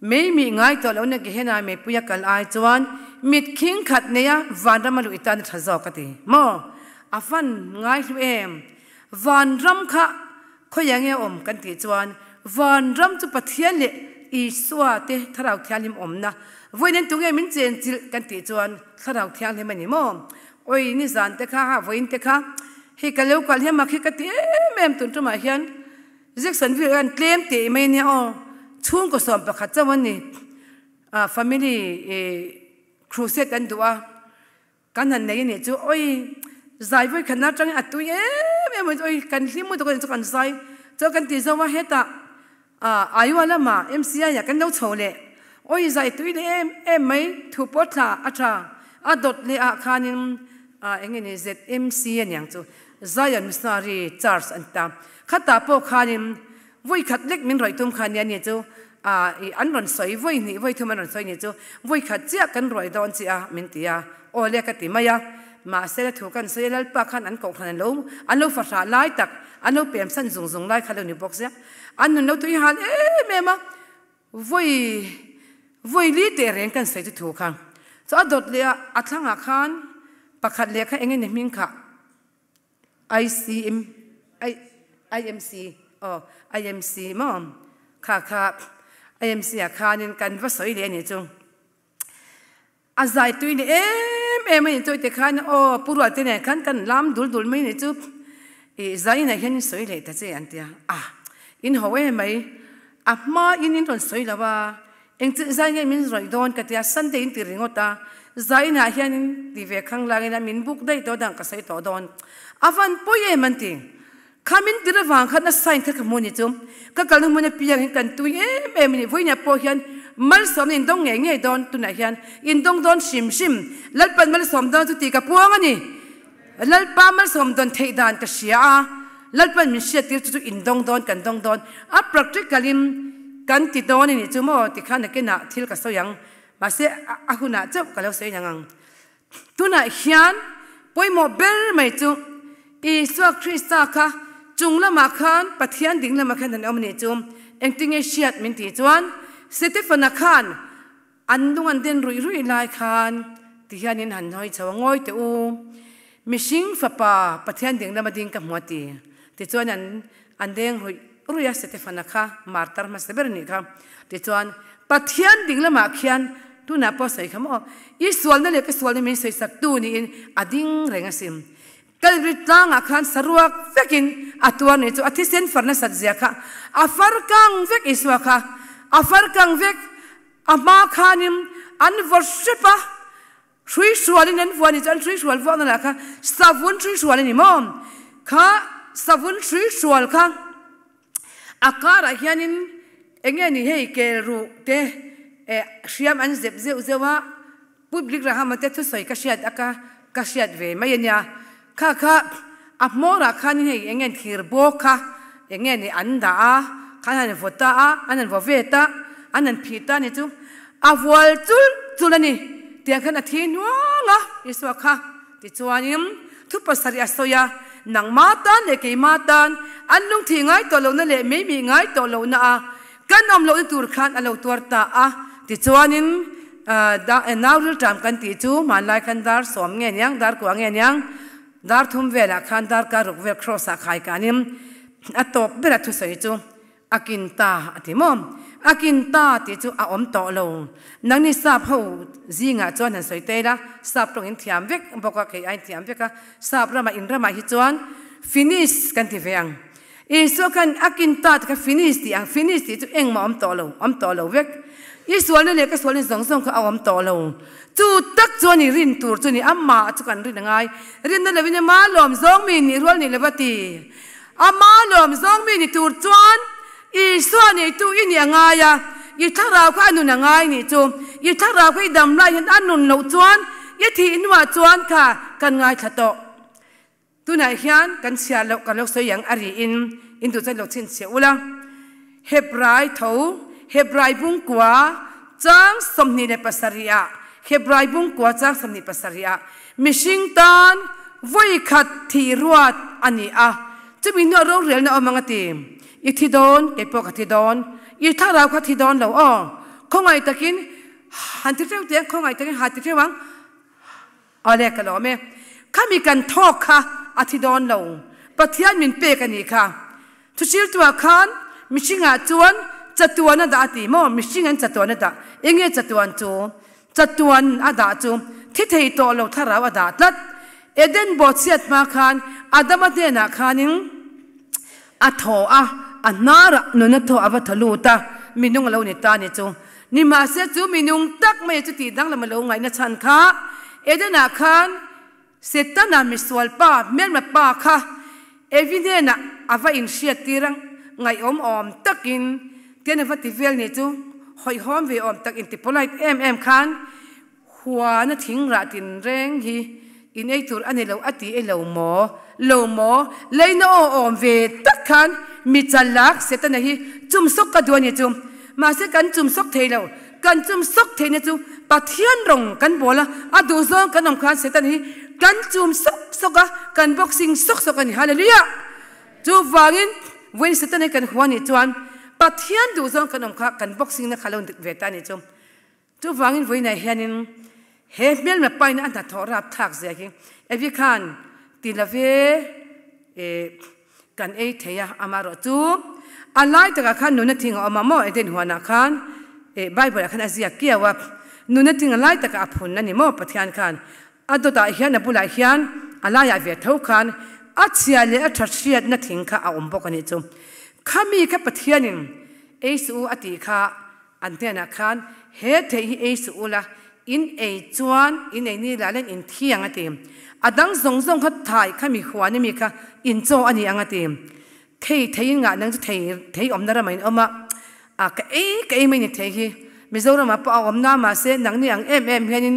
mei mih ngai tawh lohna Gehenna meipui a kal ai chuan mit khing khat nei a vanram a luh i tan a tha zawk a ti maw? A van ngai hlu em? Vanram kha khawiah nge a awm kan tih chuan vanram chu Pathian leh Isua te Thlarau Thianghlim awmna vawiin tunge min chenchilh kan tih chuan Thlarau Thianghlim a ni maw? Oi nizan te kha ha vawiin te kha hei ka lo kal hian mak hi ka ti em em tun tumah hian Jackson ville hian tlem teh mai ania aw chhungkaw 11 chauh an ni ah family ih crusade an duh a kan han nei anih chu oi zai vawi khatna atangin a tui em em oi kan hlim lutuk anih chu kan zai chuan kan ti zo a hetah Ah, Iowa lama MCI ah kan lo chho leh. Awi zai tui leh em em mai, thu pawh thla a tha. A dawt leh ah khanin Eng nge ni ZMC a niang chu Zion Missionary Church an ti ta. Khatah pawh khanin vawi khat lek min rawih tum kha nia ni chu ih an rawn sawi vawi hnih vawi thum an rawn sawi ni chu vawi khat chiah kan ruai dawn chi a min ti a aw le ka ti mai a. Mahse la thu kan sawi a Lalpa khan an kohhran an lo an lo fahrah lai tak an lo pem san zung zung lai kha lo ni bawk sia an nun lo tui hal em em a. Vawi vawi li teh reng kan sawi chu thu kha chu a dawt leh a, a thlangah khan pakhat leh kha eng nge ni hming kha ICM I IMC aw IMC maw kha kha IMC ah khanin kan va sawi leh a nih chu. A zai tui leh em em a ni chu te khan aw pu rual te nen khan kan lam dul dul mai a ni chu ih zainah hian in sawi leh ta che an ti a ah in ho em mai a hma in in rawn sawi lo a engchin zai nge min rawih dawn ka ti a Sunday in ti ringawt a zainah hian in ti ve khang lang in a min buk daih tawh dang ka sawi tawh dawn a van pawi em an ti. Kha min tir avang khan a sign kha ka hmu a ni chu. Ka kalna hmun apiang hi kan tui em em a ni. Vawiinah pawh hian malsawmna indawng ngei ngei dawn tunah hian indawng dawn hrim hrim. Lalpan malsawm dawn chu tih ka puang a ni. Lalpa malsawm dawn theih dan ka hria a, Lalpan min hriat tir chu chu indawng dawn kan dawng dawn. A practical in kan ti dawn a ni chu maw tikhan nakinah thil ka sawi ang. Mahse a hunah chauh ka lo sawi nang ang. Tunah hian pawimawh ber mai chu Isua Krista kha chung lamah khan Pathian ding lamah khan an awm a nih chu. Engtinge hriat min tih chuan Setefana khan an lung an den ruih ruih lai khan ti hian in han hawi chho a, Ngawi teh u, mihring fapa Pathian ding lama ding ka hmu a ti. Tichuan an an deng ruih ruih a, Setefana kha martar hmasa ber a nih kha. Tichuan Pathian ding lamah khian tunah pawh sawi kha maw, i sualna leh ka sualna min sawisak tu niin a ding reng asin. Kalri tlangah khan saruak vekin a tuar nih chu a thisen far nasat zia kha a far kang vek Isua kha a far kang vek a hma khanin an vaw hrep a. Hrui hrualin an vuah nih chu an hrui hrual vuahna lah kha savun hrui hrual a ni maw? Kha savun hrui hrual kha a karah hianin eng nge ni hei kel ruh te eh hriam an zep zeuh zeuh a, Public Rahama te thusawi ka hriat a ka ka hriat ve mai a nia. Kha kha a hmawrah khanin hei eng nge thir bawk kha eng nge ni an dah a, khan an vaw ta a, an han vaw ve ta, an han phih ta a ni chu a vual chul chul a ni tiang khan a thi hnuang a Isua kha tichuanin thu pasarih a sawi a, nangma tan leh keima tan an lungthih ngai tawh lohna leh meimih ngai tawh lohna a Kan awm lohna tur khan a lo tuar ta a, tichuanin nau rilṭam kan tih chu hmanlai khan dar sawm nge niang, dar kua nge niang, dar thum velah khan dar kar ruk vel cross ah khai kanin a tawp ber a thusawi chu a kin ta a ti maw? A kin ta tih chu a awm tawh lo. Nangni sap ho zingah chuan han sawi tel a, sap tawng in thiam vek bawk a, kei aiin thiam vek a, sap ramah in ramah hi chuan finish kan ti ve ang. Isua khan a kin ta kha finish tih ang, finish tih chu engmah awm tawh lo, awm tawh lo vek. I sualna leh ka sualna zawng zawng kha a awm tawh lo. Chu tak chuan i rin tur chu ni, amah chu kan rin a ngai. Rinna lovin ama lawm zawng mi nih rual nih lova ti. Ama lawm zawng mi ni tur chuan Isua neitu i nih a ngai a, i thlarau kha a nun a ngai nih chu. I thlarau kha i dam lai hian a nun loh chuan i thih hnuah chuan kha kan ngaithla tawh. Tunah hian kan chhiar loh kan lo sawi ang a riin in duh chuan lo chhinchhiah ula. Hebrai tho, Hebrai bungkua chang 27 ah, Hebrai bungkua chang 27 ah mihring tan vawi khat thih ruat a ni a, chumi hnuah rorelna awm ang a ti. I thi dawn, kei pawh ka thi dawn, i thlarau kha thi dawn lo aw, khawngaih takin han ti hreuh teh ang, khawngaih takin ha ti hreuh ang. Awle ka lawm e. Khami kan thawk kha a thi dawn lo. Pathian min pek a nih kha. Thuchiltuah khan mihringah chuan chatuan a dah a ti maw? Mihring an chatuan a dah. Enge chatuan chu? Chatuan a dah chu thi thei tawh lo thlarau a dah tlat. Eden bawhchhiat hma khan Adama hnenah khanin a thaw a, a hnarah nuna thaw a va thaw lut a, minung a lo ni ta a ni chu. Nimahse chu minung tak mai chu tih danglam a lo ngaihna chhan kha Eden-ah khan Setana misual pa hmelma pa kha Evi hnenah a va inhriat tir a, ngaihawm awm takin tian a va ti vel ni chu hawihhawm ve awm tak inti polite em em khan huana thing rah tinreng hi. In ei tur a ni lo a ti e lo maw? Lo maw? Leina aw awm ve tak khan mi chalak Setana hi chum sawk ka duh a ni chu. Mahse kan chum sawk thei lo. Kan chum sawk theihna chu Pathian rawng kan bawl a, a duh zawng kan awm khan Setana hi kan chum sawk sawk a, kan boxing sawk sawk a ni. Hallelujah! Chuvangin vawiin Setana hi kan hua nih chuan Pathian duh zawng kan awm kha kan boxing na kha lo dik ve ta a ni chu. Chuvangin vawiinah hianin he hmelma paina a hnathawh rapthlak zia hi Evi khan ti love e kan ei thei a, amaherawh chu a lai takah khan nuna thing a awm a maw Eden huanah khan e Bible ah khan a ziak kiau a, nuna thing a lai takah a phun a ni maw Pathian khan a dawtah hian a bulah hian a laiah ve tho khan a chhia leh a tha hriatna thing kha a awm bawk a nih chu. Khami kha Pathianin ei suh u a tih kha An hnenah khan, He theih hi ei suh ula, in ei chuan in ei ni lah len in thi ang a ti. A dang zawng zawng kha thai kha mi huan emi kha in chaw a ni ang a ti. Thei thei in ngah nang chu thei thei awmna ramah in awm a, a ka ei ka ei mai ni thei hi Mizoramah pawh a awm na mahse nangni ang em em hianin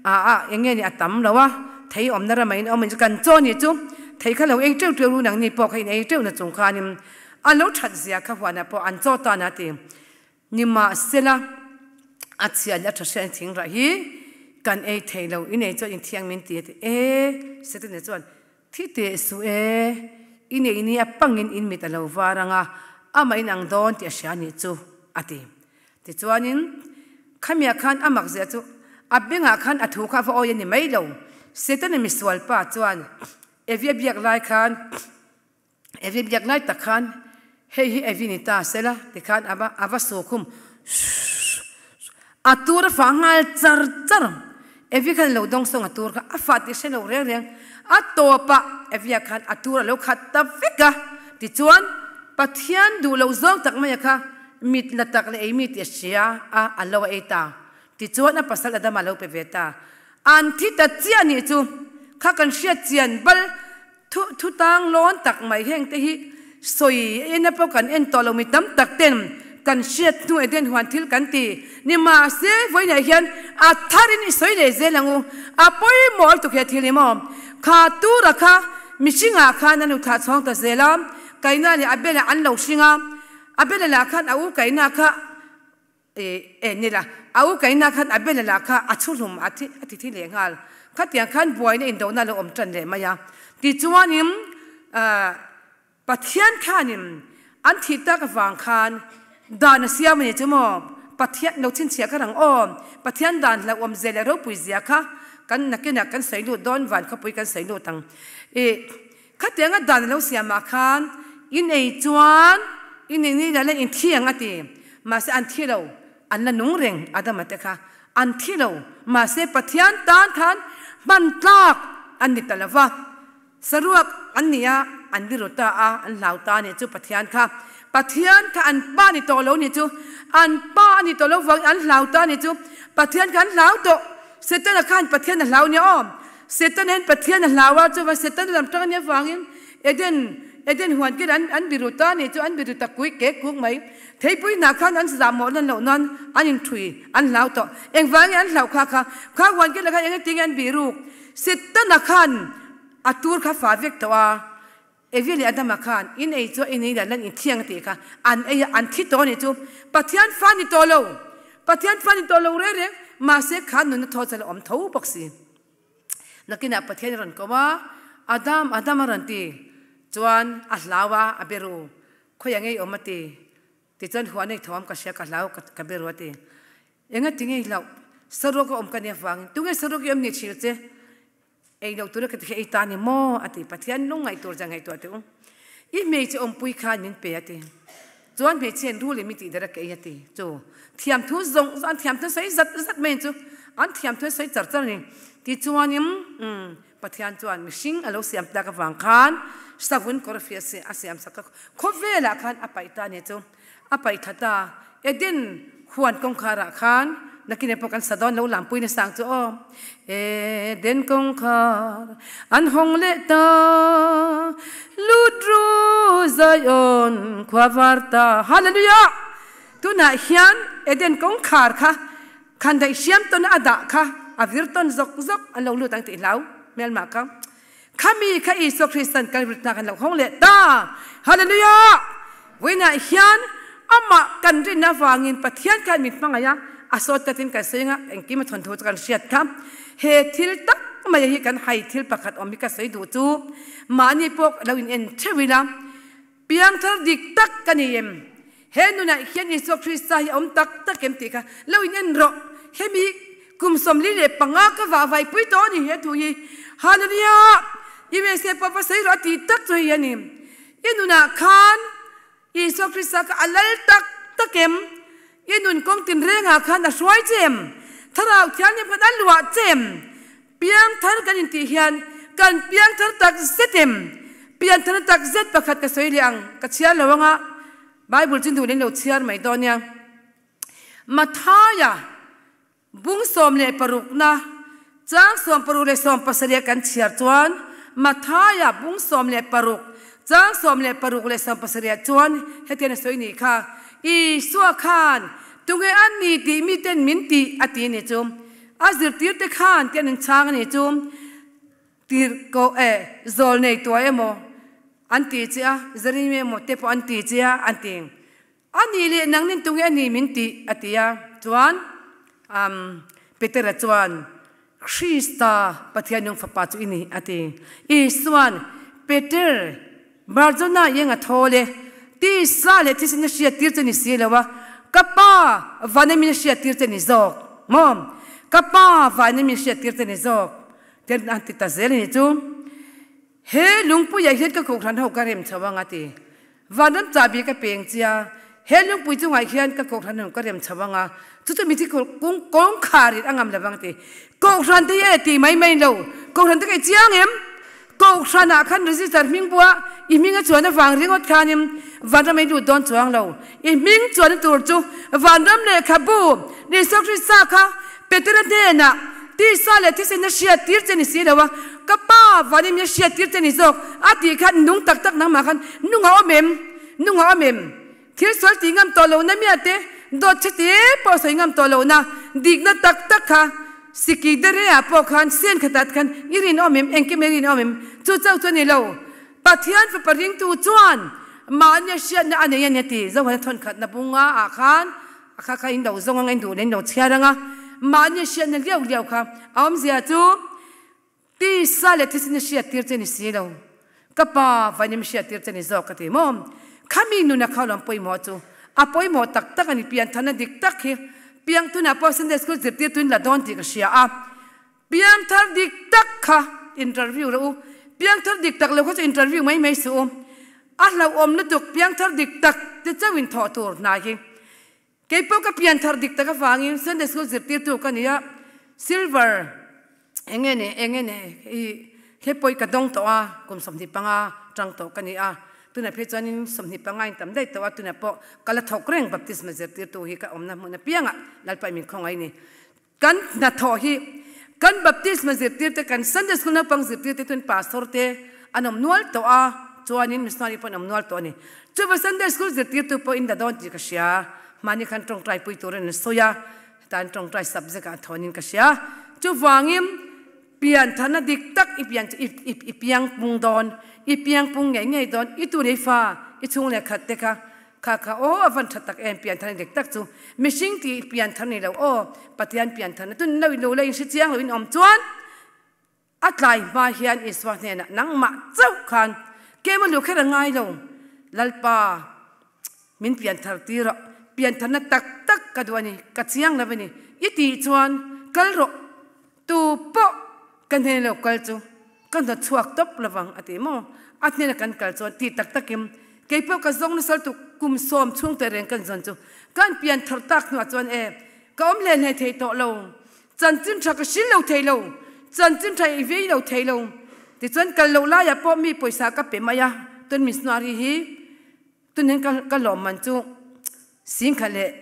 a a eng nge ni a tam lo a, thei awmna ramah in awm in chu kan chaw ni chu thei kha lo ei teuh teuh ru nangni pawh kha in ei teuh na chung khanin a lo that zia kha huanah pawh an chaw tan a ti. Nimahsela, a chhia leh a tha hriat thing rah hi kan ei thei lo, in ei chuan in thiang min ti a ti e, Setana chuan thi teh suh e, in ei ni a pangin in mit a lo var ang a, amah in ang dawn tih a hria nih chu a ti. Tichuanin khamiah khan a mak zia chu a bengah khan a thu kha a va awi a ni mai lo, Setana misualpa chuan Evi a biak lai khan, Evi biak lai tak khan hei hi Evi ni ta sela tikhan a va a va su khum a tur a fah nghal char char Evi khan lo dawng sawng a tur kha a fah tih hre lo reng reng a tawpah Evi ah khan a tur a lo khat ta vek a tichuan Pathian duh loh zawng tak mai a kha mit la tak leh ei mi tih a hria a a lo a ei ta tichuan a pasal Adama a lo pe ve ta an thi ta chiah nih chu kha kan hriat chian bal Thu thu tang lawn tak mai heng te hi sawi en a pawh kan en tawh lo mi tam tak ten kan hriat hnu Eden huan thil kan ti ni mahse vawiinah hian a thar in i sawi leh zel ang u a pawimawh lutuk he thil hi maw kha tura kha mihring ah khan an uthlah chhawng ta zel a Kaina leh Abel-a an lo hring a Abel-a lah khan a u Kaina kha E nila, a u kaina khan Abel-a lah kha a chhu hlum a thi a ti thi leh nghal. Khatiang khan buaina indohna a lo awm tan leh mai a. Tichuanin Pathian khanin an thih tak avang khan dan a siam a ni chu maw? Pathian lo chhinchhiah kha rang aw. Pathian dan hlauhawm zia leh ropui zia kha kan nakinah kan sawi lut dawn, van khawpui kan sawi lut ang. E Khatianga dan a lo siamah khan in ei chuan in ei ni la in thi ang a ti. Mahse an thi lo, an la nung reng Adama te kha an thi lo. Mahse Pathian tan khan hman tlak an ni ta lo va. Saruak an ni a, an biru ta a, an hlau ta a nih chu Pathian kha. Pathian kha an pa ni tawh lo ni chu. An pa a ni tawh lo vangin an hlau ta a nih chu. Pathian kha an hlau tawh. Setana khan Pathian a hlau nia aw. Satan hian Pathian a hlau a, chuvan Satan lam tang ania vangin Eden Eden huan kil an an biru ta nih chu an biru ta kui kek kuk mai. Theipui hnah khan an zah mawh lan loh nan an inthui an hlau tawh. Engvangin an hlauh kha kha kha huan kil ah khan eng tinge an biruk. Setana khan a tur kha fah vek tawh a, Evi leh Adama khan in ei chu in ei lah lan inthiang a tih kha an ei a, an thi tawh a nih chu. Pathian fa ni tawh lo, Pathian fa ni tawh lo reng reng, mahse kha nunna thaw chu a la awm tho bawk si. Nakinah Pathian a rawn ko a, Adam, Adam a rawn ti chuan a hlau a, a be ru, khawiah ngei awm a ti. Tichuan huan ei thawm ka hria ka hlau ka be ru a ti. Engati ngei hlauh, saruak a awm ka nia vangin tunge saruak i awm ni thil che? Ei loh tura ka ti kha ei ta ni maw? a ti. Pathian lung ngaih tur zia ngaihtuah teh u. I hmeichhe awmpui khan min pe a ti. Chuan hmeichhe rul in mi tih der a ka ei a ti. Chu thiamthu zawng zawng an thiamthu sawi zat zat mai chu an thiamthu sawi char char a ni. Tichuanin umm Pathian chuan mihring a lo siam tak avang khan savun kawr a siam sak a, khawvelah khan a paih ta a ni chu. A paih that a, Eden huan kawngkharah khan nakin pawh kan sa dawn lo lampui na sang chu aw. Eden kawngkhar an hawng leh ta, lut ru Zion khua var ta. Hallelujah! Tunah hian Eden kawngkhar kha khan daih hriam tawn a dah kha a vir tawn zawk zawk an lo lut ang tih hlau. Hmelma kha. Khami kha Isua Kristan Kalvari tlang kan lo hawng leh ta. Hallelujah! Vawiinah hian amah kan rin avangin Pathian khan min hmangaih a, a sawt tatin kan sawi anga engkim a thawnthu chu kan hriat kha. He thil tak mai hi kan hai thil pakhat awm hi ka sawi duh chu mahni pawh lo in en theuh ila, Piangthar dik tak ka ni em? He nunah hian Isua Krista hi a awm tak tak em tih kha lo in en rawh. Hemi kum 45 ka vah vaipui tawh a ni he thu hi. Hallelujah! USA pawh va sawi rawh a ti tak chu hei a ni. I nunah khan Isua Krista kha a lal tak tak em? I nun kawng tinrengah khan a hruai che em? Thlarau Thianghlim khan a luah che em? Piangthar kan intih hian kan piangthar tak zet em? Piangthar tak zet pakhat ka sawi leh ang, ka chhiar lo anga Bible chu duh in lo chhiar mai dawn nia. Mathaia bung 16 na chang 60 leh 70 kan chhiar chuan Mathaia bung 16 chang 16 leh 70 chuan hetiang a sawi nih kha, Isua khan tunge an ni tih miten min tih a ti ni chu. A zirtirte khan tian in chhang a nih chu tirhkoh eh zawl nei tuah emaw an ti che a, Jeremia emaw te pawh an ti che a an ti. A nih leh nang nin tunge a ni min tih a ti a. Chuan umm Petera chuan Krista Pathian nung fapa chu i ni a ti. Isuan Peter Barjona iang a thawl e, tisa leh thisen a hriattir che ni si lo a, ka pa van a min hriattir che ni zawk maw? Ka pa van a min hriattir che ni zawk te an ti ta zel a ni chu. He lungpuiah hian ka kohhran ho ka rem chho ang a ti. Vanram chahbi ka peng chia, he lungpui chungah hian ka kohhran ho ka rem chho ang a, chu chu mithi kawngkhar in a ngam lo vang a ti. Kohhran te hi e ti mai mai lo, kohhran te ka i chiang em? Kohhranah khan register hming buah i hming a chuan avang ringawt khanin vanram a i lut dawn chuang lo. I hming chuanna tur chu vanram lehkhabu Isua Krista kha Petera hnenah tisa leh thisen a hriat tir che ni si lo a, ka pa vanin min hriat tir che ni zawk a tih khan nung tak tak nangmah khan nung a awm em? Nung a awm em? Thil sual tih ngam tawh lohna mia te, dawt chhe te pawh sawi ngam tawh lohna dikna tak tak kha Siki dere ah pawh khan sen khatah te khan i rinawm em? Engkim i rinawm em? Chu chauh chu a ni lo. Pathian fapa ringtu chuan mahni a hriatna a nei a ni a ti. Zohana thawnkhatna bunga ah khan a kha kha in lo zawng anga in duh leh in lo chhiar anga mahni a hriatna liau liau kha a awmzia chu Tisa leh thisen i hriattir che ni si lo, ka pa vainim hriattir che ni zawk ka ti maw? Khami nuna kha lawm pawimawh chu a pawimawh tak tak a ni, pianthana dik tak hi piangthunah pawh Sunday school zirtirtu in la dawn tih ka hria a, piangthar dik tak kha interview rawh u, piangthar dik tak lo kha chu interview mai mai suh u, a hlauhawm lutuk piangthar dik tak te chauhin thawh tur hna hi. Kei pawh ka pianthar dik tak avangin Sunday school zirtirtu ka ni a, silver eng nge ni eng nge ni i he pawi ka dawng tawh a, kum 25 tang tawh ka ni a, tunah phei chuanin 25 in tam daih tawh a, tunah pawh ka la thawk reng baptisma zirtirtu hi ka awmna hmun apiangah Lalpa i min khawngaih ni. Kan hnathawh hi kan baptisma zirtirte, kan Sunday school naupang zirtirte tun pastor te an awm nual tawh a, chuanin missionary pawh an awm nual tawh a ni. Chuva Sunday school zirtirtu pawh in la dawn tih ka hria, mahni khan tawngtai pui turin an sawi a, heta an tawngtai subject ah thawnin ka hria. Chuvangin piantharna dik tak i pian chu i piang pung dawn, i piang pung ngei ngei dawn, i tu leh i fa, i chhung leh khat te kha Kha kha aw a van tha tak em pianthar ni dik tak chu mihring tih pianthar ni lo aw Pathian pianthar na tun lo in lo la in hre chiang lo in awm chuan a tlai hma hian Isua hnenah nangmah chauh khan kem a lu kher a ngai lo Lalpa min pianthar tir rawh pianthar na tak tak ka duh a ni ka chiang lo a ni i tih chuan kal rawh Tu pawh ka hnen lo kal chu ka hnawt chhuak tawp lovang a ti maw? A hnena kan kal chuan ti tak takin kei pawh ka zawng nasal tuk kum sawm chhung te reng kan zawn chu kan pian thar tak hnuah chuan e ka awm hle hle thei tawh lo, chanchin tha ka hrilh lo thei lo, chanchin tha i vei lo thei lo tichuan kal loh laiah pawh mi pawisa ka pe mai a, tun missionary hi tun hian ka lawmman chu singkhat leh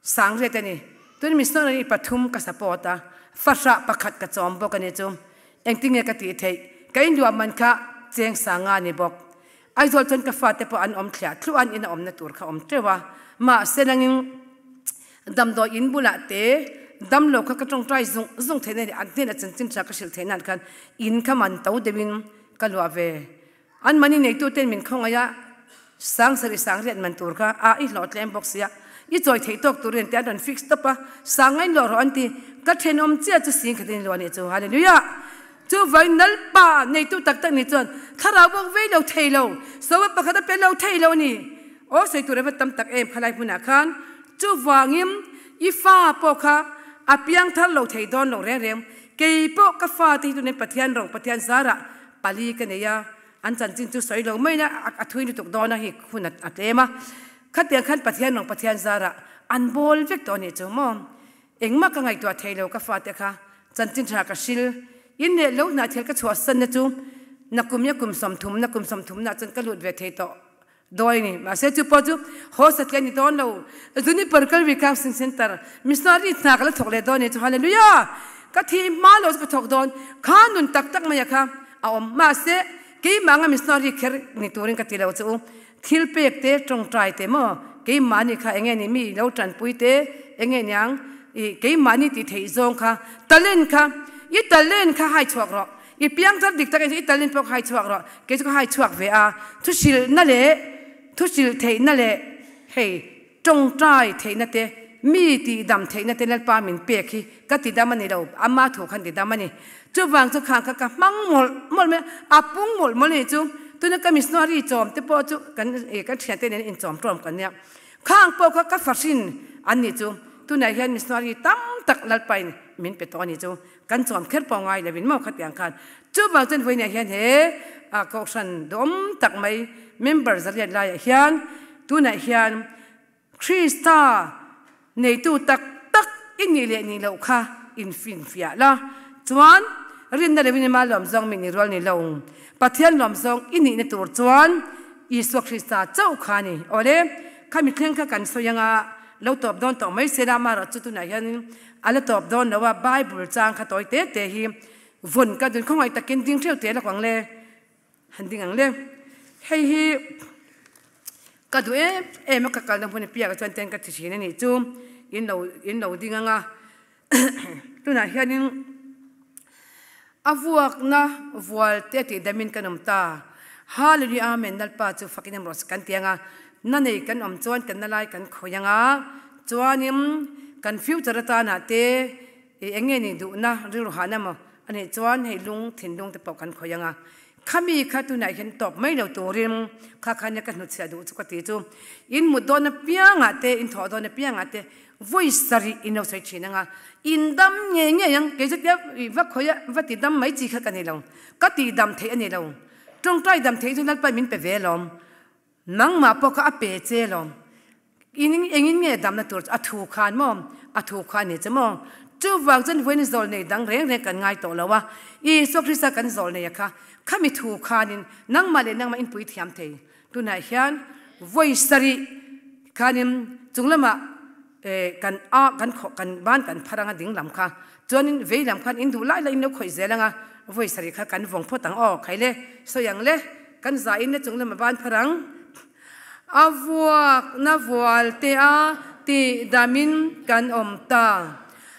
Sangriat a ni. Tun missionary pathum ka support a, fahrah pakhat ka chawm bawk a ni chu. Engtinge ka tih theih? Ka inluah man kha cheng sanga a ni bawk. Aizawl chuan ka fate pawh an awm thliah thluah an in a awmna tur kha awm teuh a. Mahse nangin damdawi in bulah te, Damlo kha ka tawngtai zung zung theih na leh an hnenah chanchin tha ka hrilh theih nan khan in kha man to deuhin ka luah ve. An mahni neituten min khawngaih a, sang sarih sang riat man tur kha a i hlawh tlem bawk sia, i chawi theih tawk tur in tih an rawn fix tawp a, sang ngain luah rawh an ti, ka thenawm chiah chu sing khatin luah nih chu, Hallelujah! Chuvain Lalpa neitu tak tak nih chuan thlarau bawk vei lo thei lo, sawi pakhat a pe lo thei lo a ni. Aw sawi tur ava tam tak em khalai hmunah khan. Chuvangin i fa pawh kha a piang thar lo thei dawn lo reng reng. Kei pawh ka fa te hi tunin Pathian rawng Pathian zarah pali ka nei a, an chanchin chu sawi lo mai na a thui lutuk dawn a hi hun a tlem a. Khatiang khan Pathian rawng Pathian zarah an bawl vek tawh a nih chu maw. Engmah ka ngaihtuah thei lo ka fate kha chanchin tha ka hril. In leh lo hnah thil ka chhuahsan na chu nakum ya kum 30 na kum 30 na chuan ka lut ve thei tawh dawi ni. Mahse chu pawh chu haw satliah ni dawn lo. Juniper Calvary Counseling Center missionary hna ka la thawk leh dawn ni chu Hallelujah! Ka thi hma lo chu ka thawk dawn. Kha nun tak tak mai a kha a awm. Mahse keimah anga missionary kher ni turin ka ti lo chu u. Thil pek te, tawngtai te maw? Keimahni kha enge ni mi lo tanpui te enge niang? I keimahni tih theih zawng kha talent kha i talent kha hai chhuak rawh. I piangthar dik tak i talent pawh kha hai chhuak rawh. Kei chu ka hai chhuak ve a, thuhrilhna leh thuhrilh theihna leh hei tawngtai theihna te mi tihdam theihna te Lalpa min pek hi ka tidam a ni lo, ama thu khan tidam a ni. Chuvang chu khang kha ka hmang mawlh mawlh mai a, a pung mawlh mawlh a ni chu. Tuna ka missionary chawm te pawh chu kan ih kan thiante nen inchawm tawm kan nia. Khang pawh kha ka fahrin an ni chu. Tunah hian missionary tam tak Lalpain min pe tawh a ni chu. Kan chawm kher pawh ngai lovin maw khatiang khan. Chuvang chuan vawiinah hian he kohhran duhawm tak mai member zariat laiah hian tunah hian Krista neitu tak tak i nih leh nih loh kha infinfiah la. Chuan rinna loin ima lawm zawng mi ni rual ni lo. Pathian lawm zawng i nihna tur chuan Isua Krista chauh kha a ni. Awle, khami thleng kha kan sawi anga lo tawp dawn tawh mai se la, amaherawhchu chu tunah hianin a la tawp dawn lo a, Bible chang kha tawi te te hi vawn ka dun khawngaih takin ding theuh te lawk ang le. Han ding ang le. Hei hi ka duh em em a, ka kalna hmun apiangah chuan ten ka ti thin a nih chu. In lo in lo ding ang a. Tunah hianin a vuakna vual te tih damin kan awm ta. Hallelujah Amen Lalpa chu fakin em rawh se kan ti ang a. Na nei kan awm chuan kan na lai kan khawih ang a. Chuanin kan future atana te I eng nge nih duhna rilru hahna maw a nih chuan hei lung thinlung te pawh kan khawih ang a, khami kha tunah hian tawp mai lo turin kha kha nia ka hnutchhiah duh chu ka ti chu in mut dawn apiangah te in thawh dawn apiangah te vawi sarih in lo sawi thin ang a, in dam ngei ngei ang kei chu tia i va khawih a va ti dam mai chi kha ka ni lo, ka tih dam theih a ni lo, tawngtai dam theih chu Lalpa min pe ve alawm. Nangmah pawh kha a pe che lawm. In engin nge damna tur chu a thu khan maw? A thu kha a ni che maw? Chuvang chuan vawiin zawl nei dang reng reng kan ngai tawh lo a, Isua Krista kan zawl nei a kha, khami thu khanin nangmah leh nangmah in pui thiam thei. Tunah hian vawi sarih khanin chung lamah kan a kan khawh kan ban kan phar anga ding lam kha chuanin vei lam khan in duh lai lai in lo khawih zel anga vawi sarih kha kan vawng phawt ang aw khai le sawi ang le kan za in le chung lama ban phar ang a vuak na vual te a tih damin kan awm ta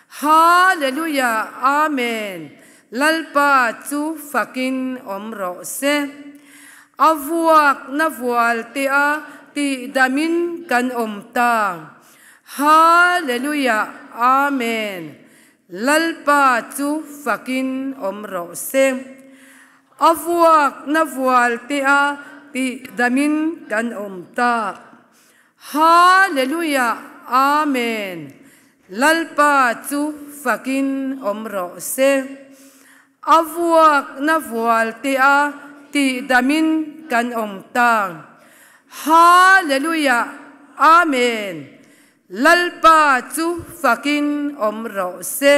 Hallelujah Amen Lalpa chu fakin awm rawh se. A vuak na vual te a tih damin kan awm ta. Hallelujah Amen Lalpa chu fakin awm rawh se. A vuak na vual te a tih damin kan awm ta. Hallelujah Amen Lalpa chu fakin awm rawh se. A vuak na vual te a tih damin kan awm ta. Hallelujah Amen Lalpa chu fakin awm rawh se.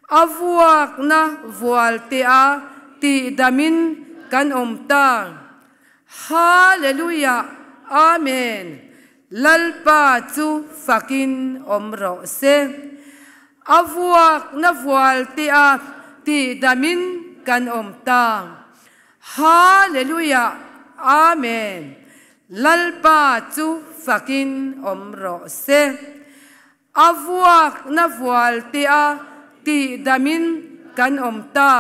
A vuak na vual te a tih damin kan awm ta. Hallelujah Amen Lalpa chu fakin awm rawh se. A vuak na vual te a tih damin kan awm ta. Hallelujah Amen Lalpa chu fakin awm rawh se. A vuakna vual tea tihdamin kan awm ta.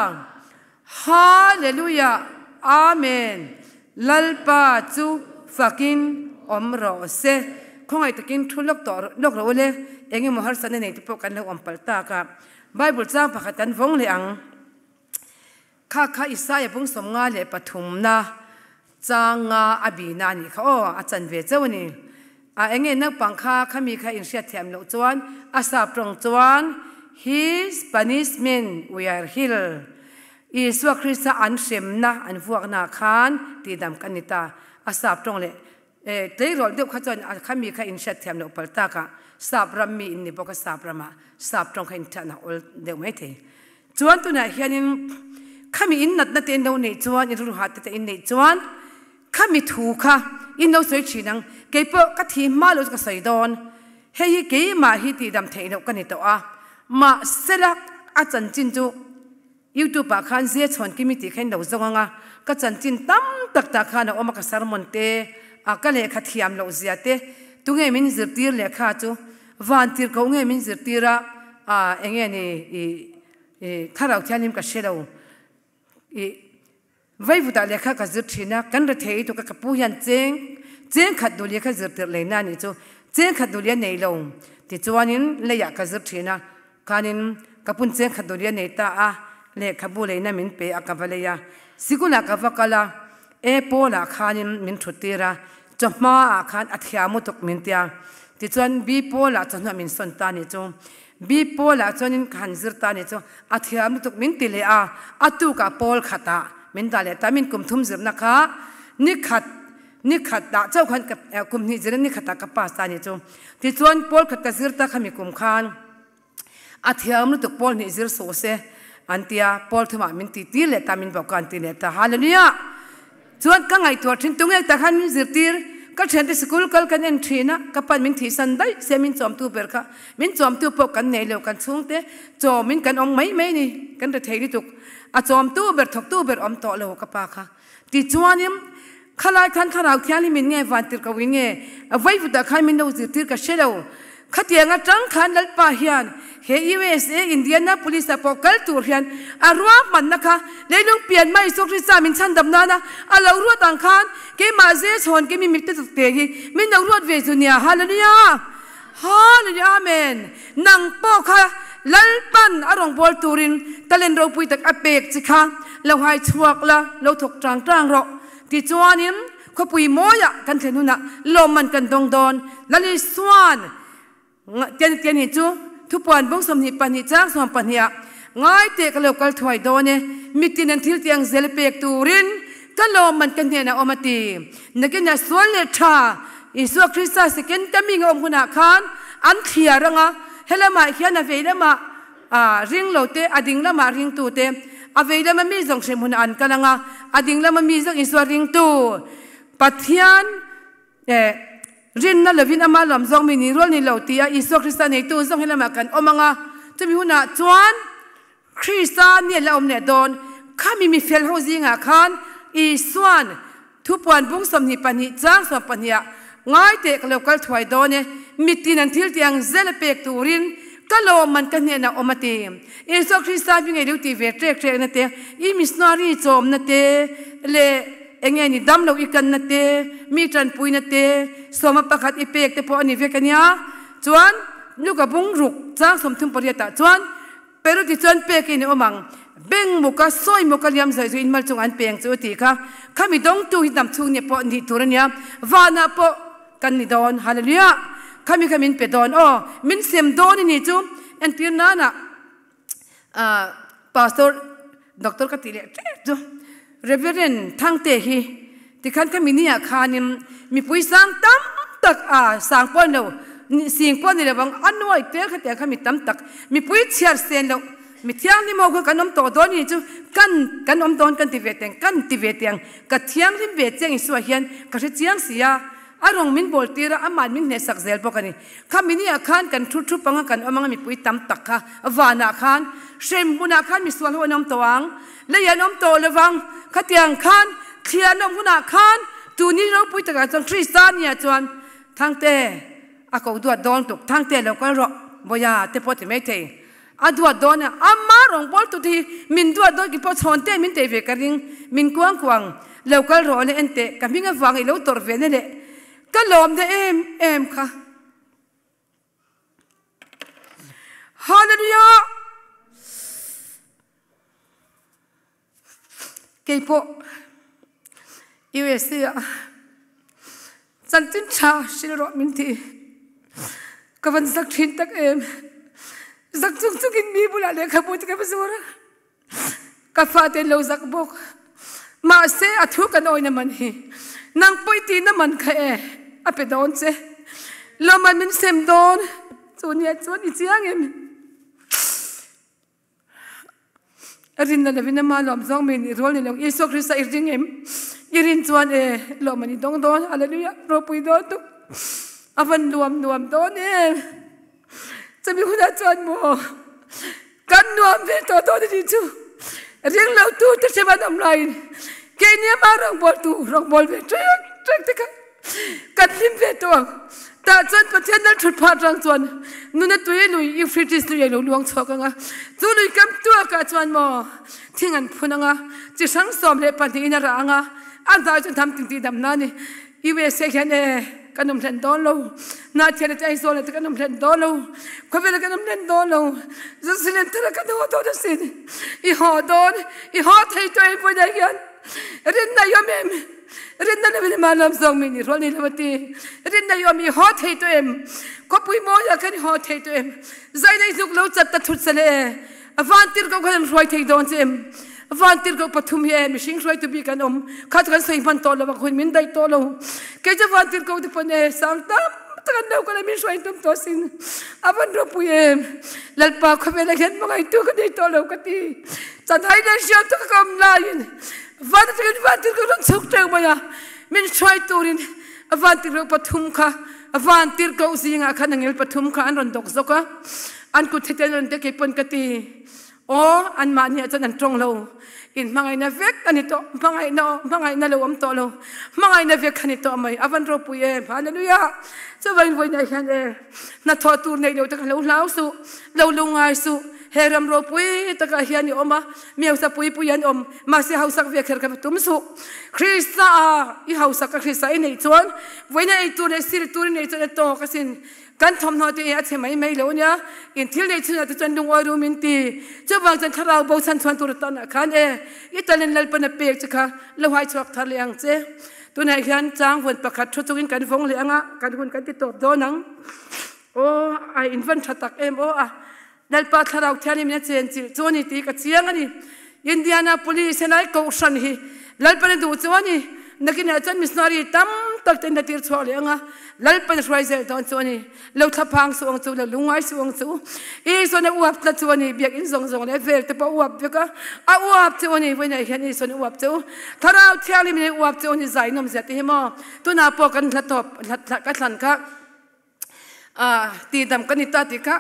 Hallelujah Amen Lalpa chu fakin awm rawh se. Khawngaih takin thu lawk tawh lawk rawh ule, eng emaw harsatna nei te pawh kan lo awm palh tak a, Bible chang pakhat kan vawng leh ang. Kha kha Isaia bung 53 na changa a bina a nih kha aw, a chan ve chauh a ni. A enge naupang kha khami kha inhriat thiam loh chuan a sap tawng chuan His punishment we are healed, Isua Krista an hremna an vuakna khan tihdam kan ni ta. A sap tawng leh tleirawl deuh kha chuan khami kha inhriat thiam loh pal takah sap ram mi in ni bawk a, sap ramah sap tawng kha inthiahna awl deuh mai thei. Chuan tunah hianin khami in natna te in lo neih chuan, in rilru hah te te in neih chuan khami thu kha in lo sawi thin ang, keipawh ka thi hma lo chu ka sawi dawn, hei hi keimah hi tihdam theih loh ka ni tawh a, mahsela a chanchin chu YouTube ah khan Zia Chhawn Kimi tih kha in lo zawng ang a, ka chanchin tam tak tah khan a awm a, ka sermon te, a ka lehkha thiam loh zia te, tunge min zirtir lehkha chu Van tir ko nge min zirtir a, ah enge ni i i thlarau thianghlim ka hre lo i vaivutah lehkha ka zir thin a, kan rethei tuk a ka pu hian cheng cheng khat duh lehkha zir tirh lei na nih chu cheng khat duh leh a nei lo tichuanin leiah ka zir thin a khanin ka pun cheng khat duh leh a nei ta a lehkhabu leina min pe a ka va lei a sikulah ka va kal a e pawlah khanin min thut tir a Chawhma ah khan a thiam utuk min tia. Tichuan B pawl ah chawhnu ah min sawn ta nih chu. B pawl ah chuanin ka han zir ta nih chu. A thiam lutuk min ti leh a, a tuk ah pawl khat ah min dah leh ta. Min kum thum zirna kha ni khat ni khat ah chauh khan ka kum hnih zirna ni khat ah ka pass ta nih chu. Tichuan pawl khat ka zir ta khami kum khan a thiam lutuk pawl hnih zir suh se an tia pawl thumah min ti tir leh ta min bawk an ti leh ta hallelujah chuan ka ngaihtuah thin tunge tak khan min zirtir ka thiante sikul kal kan en thin a ka pan min thihsan daih se min chawmtu ber kha min chawmtu pawh kan nei lo kan chhungte chawmin kan awm mai mai ni kan rethei lutuk a chawmtu ber thawktu ber awm tawh lo ka pa kha tichuanin Khalai khan thlarau thianghlim in nge van tirh ko in nge vaivutah khan min lo zirtir ka hre lo. Khatiang atang khan Lalpa hian he USA Indianapolis ah pawh kal tur hian a ruahmanna kha leilung pian mai Isua Krista min chhandam nana a lo ruat ang khan keimah ze chhawn ke mi mite te hi min lo ruat ve chu nia. Hallelujah! Hallelujah! Amen! Nang pawh kha Lalpan a rawngbâwl turin talent ropui tak a pek che kha lo hai chhuak la, lo thawk tang tang rawh. Tichuanin, khawpui mawiah kan thlen hunah lawmman kan dawng dawn. Lal Isua'n tian tian hi chu thupuan bung 22 chang 12 ah ngai teh ka lo kal thuai dawn e, mitin an thil tiang zel pek turin ka lawmman ka hnenah awm a ti. Nakinah sual leh tha Isua Krista second coming a awm hunah khan an thliar anga helamah hian a vei lamah A ring lo te, a ding lamah ringtu te, a vei lama mi zawng hrem hunah an kal ang a, a ding lama mi zawng Isua ringtu Pathian eh rinna lovin ama lawm zawng mi ni rual ni lo tia Isua Krista neitu zawng he lamah kan awm ang a, chumi hunah chuan Krista ni a la awm leh dawn. Khami mi fel ho zingah khan Isua'n Thupuan bung 22 chang 12 ah ngai teh ka lo kal thuai dawn e, mitin an thil tih ang zel a pek turin ka lawmman ka hnenah awm a ti. Isua Krista hming ei lo tih ve trek trek na te, i missionary chawmna te leh enge ni dam lo i kanna te, mi tanpuina te, sawma pakhat i pek te pawh a ni vek a nia. Chuan Luka bung ruk chang 38 ah chuan Pero tichuan pek in i awm ang. Beng muka, sawi muka liam zawi chu in mal chung an peng chu tih kha khami dawngtu hi hnam chhung nia pawh nih tur a nia. Vanah pawh kan ni dawn. Hallelujah! Khami kha min pe dawn aw. Min sem dawn i ni chu entir nana ah Pastor Doctor ka tih leh ṭek chu Reverend Thangte hi tikhan khami nia khanin mipui sang tam tak a sang pawh ni lo sing pawh ni lo ang a nuai tel kha tiang kha mi tam tak mipui chhiar sen loh mi thianghlim ho kha kan awm tawh dawn ni chu kan kan awm dawn kan ti ve teng kan ti ve teng ka thianghlim ve chiang Isua hian ka hre chiang si a a rawng min bawl tir a amah min hnehsak zel bawk a ni khami nia khan kan thu thu panga kan awm anga mipui tam tak kha vanah khan hrem hmunah khan misual ho an awm tawh ang. Lei an awm tawh lovang. Khatiang khan thlian awm hunah khan tuni ropui takah chuan Krista nia chuan Thangte A ko duat dawn tuk Thangte lo kal rawh Bawiha te pawh ti maithei. A duat dawn a, ama rawngbawltu te hi min duat dawn ki pawh chhawn te min tei ve ka ring, min kuang kuang lo kal rawh le enteh ka hming avang i lo tawrh ve na leh ka lawm na em em kha. Hallelujah! Keipawh USA ah chanchin tha hrilh rawh min ti. Ka van zak thin tak em. Zak chung chungin mi bulah lehkhabu te ka va zur a. Ka fate an lo zak bawk. Mahse a thu kan awina man hi nang pawh i tihna man kha e a pe dawn che. Lawmman min sem dawn. Chu nia chuan i chiang em? A rinna lovin ama lawm zawng mi nih rual ni lo. Isua Krista i ring em? I rin chuan e lawm an i dawng dawn. Hallelujah! Ropui dawn tuk. A van nuam nuam dawn em! Chumi hunah chuan maw kan nuam ve tawh dawn a nih chu. Ring lo tu te hrim an awm laiin keini ama rawngbawltu rawngbâwl ve ṭek ṭek te kha Kan hlim ve tawh ang. Tah chuan Pathian lal thut phah atang chuan nuna tui lui Euphrates lui a lo luang chhuak ang a. Chu lui kam tuakah chuan maw thing an phun ang a, chi hrang 12 in a rah ang a, a hnai chuan tham ting tih damna a ni. USA hian e kan awm hlen dawn lo, Hnahthel te Aizawl te kan awm hlen dawn lo, khawvel kan awm hlen dawn lo, Jerusalem thar ah kan haw dawn asin. I haw dawn, i haw thei tawh em vawiinah hian rinna i awm em? Rinna lo in mah lawm zawng mi nih rual ni lo a ti. Rinna i awm i haw thei tu em? Khuapui mawi ah khan i haw thei tu em? Zai nei hnuk lo cat ta thut sale e. Van tir ko khan an hruai thei dawn che em? Van tir ko pathum hi e mihring hruaitu bik an um. Kha cu kan soi hman tawh lo a hun min daih tawh lo. Kei cu van tir ko ti pon e sang tam tak an lo kala min hruai tum to sin. Avan ropui em. Lalpa khawvel ah hian hmangaihtu ka nei tawh lo ka ti. Chan hai le hriam tu ka ka um lain Van atangin vantirhkoh rawn chhuk teuh mai a, min hruai turin vantirhkoh pathum kha vantirhkoh zingah khan angel pathum kha an rawn dawk zawk a, an kut heti an rawn te kei pawn ka ti, aw anmahni ah chuan an tawng lo, in hmangaihna vek a ni tawh, hmangaihna aw hmangaihna lo awm tawh lo, hmangaihna vek a ni tawh mai, a van ropui em, hallelujah, chuvangin vawiinah hian e hnathawh tur neih loh te kha lo hlau suh, lo lungngai suh. He ram ropui takah hian i awm a, mi hausa pui pui an awm, mahse hausak ve kher kha va tum suh. Krista a i hausak a Krista i neih chuan vawiina ei tur leh sil tur i neih chuan a tawk asin. Kan thawmhnaw te hi a chhe mai mai lo ania, in thil neih chhunah te chuan lungawi rum in ti. Chuvang chuan thlarau bo chhan chhuan tur atan ah khan e i talent Lalpan a pek che kha lo hai chhuak thar leh ang che. Tunah hian chang vawn pakhat thu chungin kan vawng leh ang a, kan hun kan ti tawp dawn ang. Aw, a in van tha tak em aw a. Lalpa Thlarau Thianghlim in a chenchilh chu a ni tih ka chiang a ni. Indiana Police helai kohhran hi Lalpan a duh chu a ni. Nakinah chuan missionary tam tak te in la tir chhuak leh ang a, Lalpan a hruai zel dawn chu a ni. Lo thlaphang suh ang chu, lo lungngai suh ang chu. Isuan a uap tlat chu a ni. Biakinn zawng zawng leh vel te pawh a uap vek a, a uap chu a ni. Vawiinah hian Isuan a uap chu Thlarau Thianghlim in a uap chu a ni. Zai nawmzia te hi maw? Tunah pawh kan hla tawp, ka thlan kha. Tihdam ka ni ta tih kha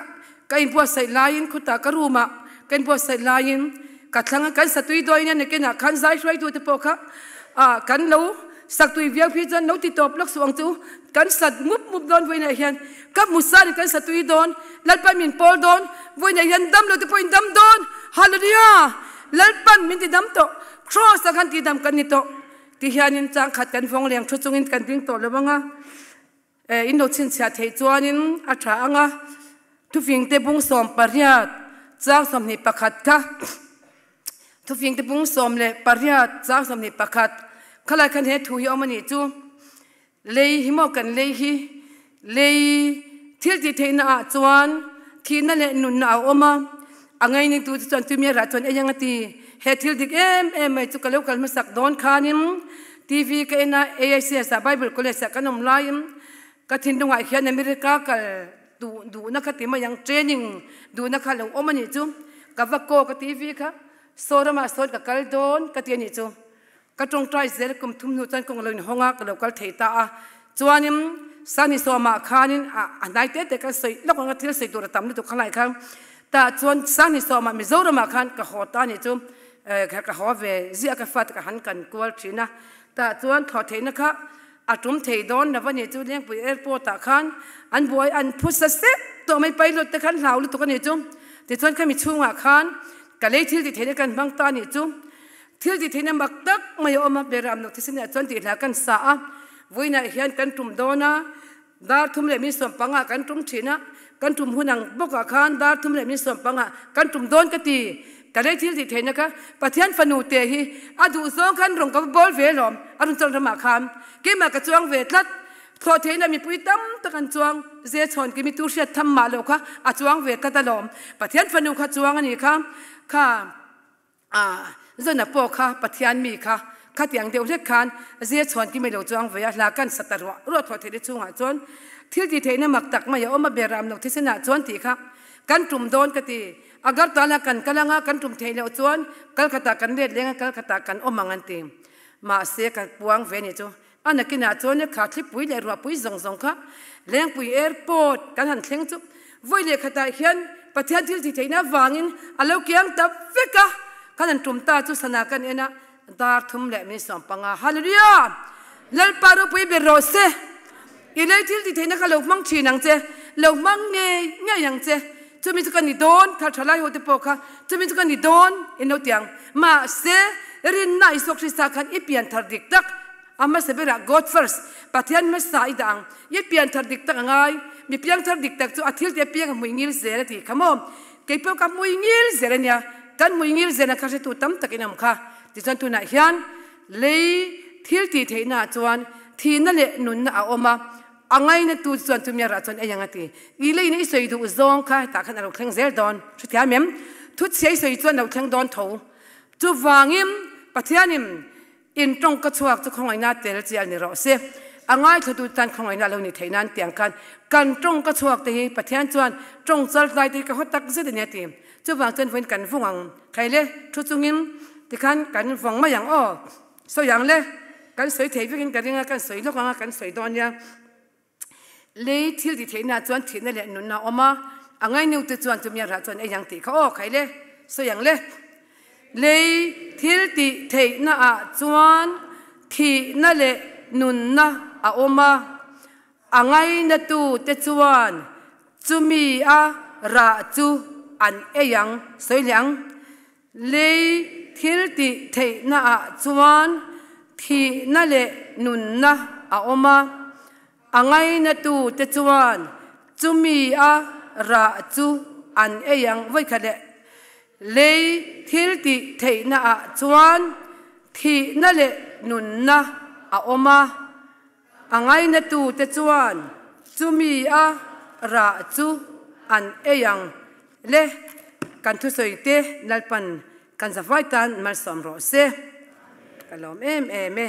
ka inbuatsaih laiin khutah ka room ah ka inbuatsaih laiin ka thlang a, kan satui dawiin a nakinah khan zai hruaitute pawh kha kan lo sak tui viau phei chuan lo ti tawp lawk suh ang chu, kan sat mup mup dawn vawiinah hian ka hmu sa ni kan satui dawn, Lalpan min pawl dawn, vawiinah hian dam lo te pawhin dam dawn, Hallelujah! Lalpan min ti dam tawh, Kraws ah khan tihdam kan ni tawh ti hianin changkhat kan vawng leng thu chungin kan ding tawh lo ang a. In lo chhinchhiah theih chuanin a tha ang a, thufingte bung 18 chang 21 kha thufingte bung 18 chang 21 khalai khan he thu hi a awm a nih chu. Lei hi maw kan lei hi lei thil tih theihna ah chuan thihna leh nunna a awm a, a ngaining tu te chuan tumi a rah chuan ei ang a ti. He thil dik em em mai chu ka lo kal hmasak dawn khanin TV ka en a, AICS ah Bible College ah kan awm laiin ka thinlungah hian America kal duh duhna kha ti mai ang, training duhna kha lo awm a nih chu. Ka va kawk a TV kha, saw ramah sawn ka kal dawn ka ti a nih chu. Ka tawngtai zel kum thum hnu chuan kawng lo inhawng a, ka lo kal thei ta a. Chuanin Sani sawmah khanin a hnai te te kan sawi lawk ang a, thil sawi tur a tam lutuk kha lai khan. Tah chuan Sani sawmah Mizoramah khan ka haw ta a nih chu. Ka haw ve ziah ka fate ka han kan kual thin a. Tah chuan thlawh theihna kha A tum thei dawn lo a nih chu Lengpui Airport ah khan an buai an phusa sek tawh mai pilot te khan hlau lutuk a nih chu. Tichuan khami chhungah khan ka lei thil tih theihna kan hmang ta a nih chu. Thil tih theihna mak tak mai a awm a, Beram Nuk Thisenah chuan tih hla kan sa a, vawiinah hian kan tum dawn a, dar thum leh min sawm pangah kan tum thin a, kan tum hun ang bawkah khan dar thum leh min sawm pangah kan tum dawn ka ti. Ka lei thil tih theihna kha Pathian fanu te hi a duh zawng khan rawn ka va bawl ve lawm, a rawn chawlh ramah khan keimah ka chuang ve tlat. Thlawh theihna mipui tam tak an chuang, ze chhawn kimi tu hriat tham mah loh kha a chuang ve tlat alawm. Pathian fanu kha chuang a nih kha, kha. A Zona pawh kha Pathian mi kha khatiang deuh hlek khan zia chhuan ki mai lo chuang ve a, hla kan sa ta ruah ruah thawh theihna chhungah chuan thil tih theihna mak tak mai a awm a, ber ram lo thisenah chuan tih kha kan tum dawn ka ti. Agartala kan kal anga kan tum theih loh chuan Kalkhatah kan let leng a, Kalkhatah kan awm ang an ti. Mahse ka puang ve nih chu a nakinah chuan kha thlipui leh ruahpui zawng zawng kha Lengpui Airport kan han thleng chu vawi leh khatah hian Pathian thil tih theihna avangin a lo kiang ta vek a, kan han tum ta chu sana kan en a, dar thum leh min sawm panga. Hallelujah! Lalpa ropui ber rawh se! I lei thil tih theihna kha lo hmang thin ang che, lo hmang ngei ngei ang che. Chumi chu ka ni dawn, thar tha lai ho te pawh kha chumi chu ka ni dawn in lo ti ang. Mahse, rinna Isua Krista khan i pian thar dik tak, a hmasa berah God first, Pathian hmasa i dah ang. I pian thar dik tak a ngai, mi piang thar dik tak chu a thil te piang a hmui ngil zel a ti kha maw? Kei pawh ka hmui ngil zel a nia, kan hmui ngil zel ang kha hretu tam tak in awm kha. Tichuan tunah hian lei thil tih theihnaah chuan thihna leh nunna a awm a, A ngaina tu chuan chumi a rah chuan ei ang a ti. I leina i sawi duh zawng kha hetah khan a lo thleng zel dawn. Hrethiam em? Thuchhia i sawi chuan lo thleng dawn tho. Chuvangin Pathianin in tawngka chhuak chu khawngaihna tel chial ni rawh se. A ngaithla tu tan khawngaihna a lo ni theih nan tiang khan kan tawngka chhuak te hi Pathian chuan tawng chal tlai te hi ka haw tak zet a ni a ti. Chuvang chuan vawiin kan vung ang. Khaile thu chungin tikhan kan vawng mai ang aw. Sawi ang le, kan sawi thei vekin ka ring a, kan sawi lawk ang a, kan sawi dawn nia. Lei thil ti theihna chuan thihna leh nunna a awm a, a ngainute chuan chumi a rah chuan ei ang tih kha aw khai le, sawi ang le. Lei thil tih theihna ah chuan thihna leh nunna a awm a, a ngainatute chuan chumi a rah chu an ei ang, sawi leh ang. Lei thil tih theihnaah chuan thihna leh nunna a awm a, a ngainatute chuan chumi a rah chu an ei ang. Vawikhat leh lei thil tih theihnaah chuan thihna leh nunna a awm a, A ngainatute chuan chumi a rah chu an ei ang le. Kan thusawite Lalpan kan zavai tan malsawm rawh se. Ka lawm em em e.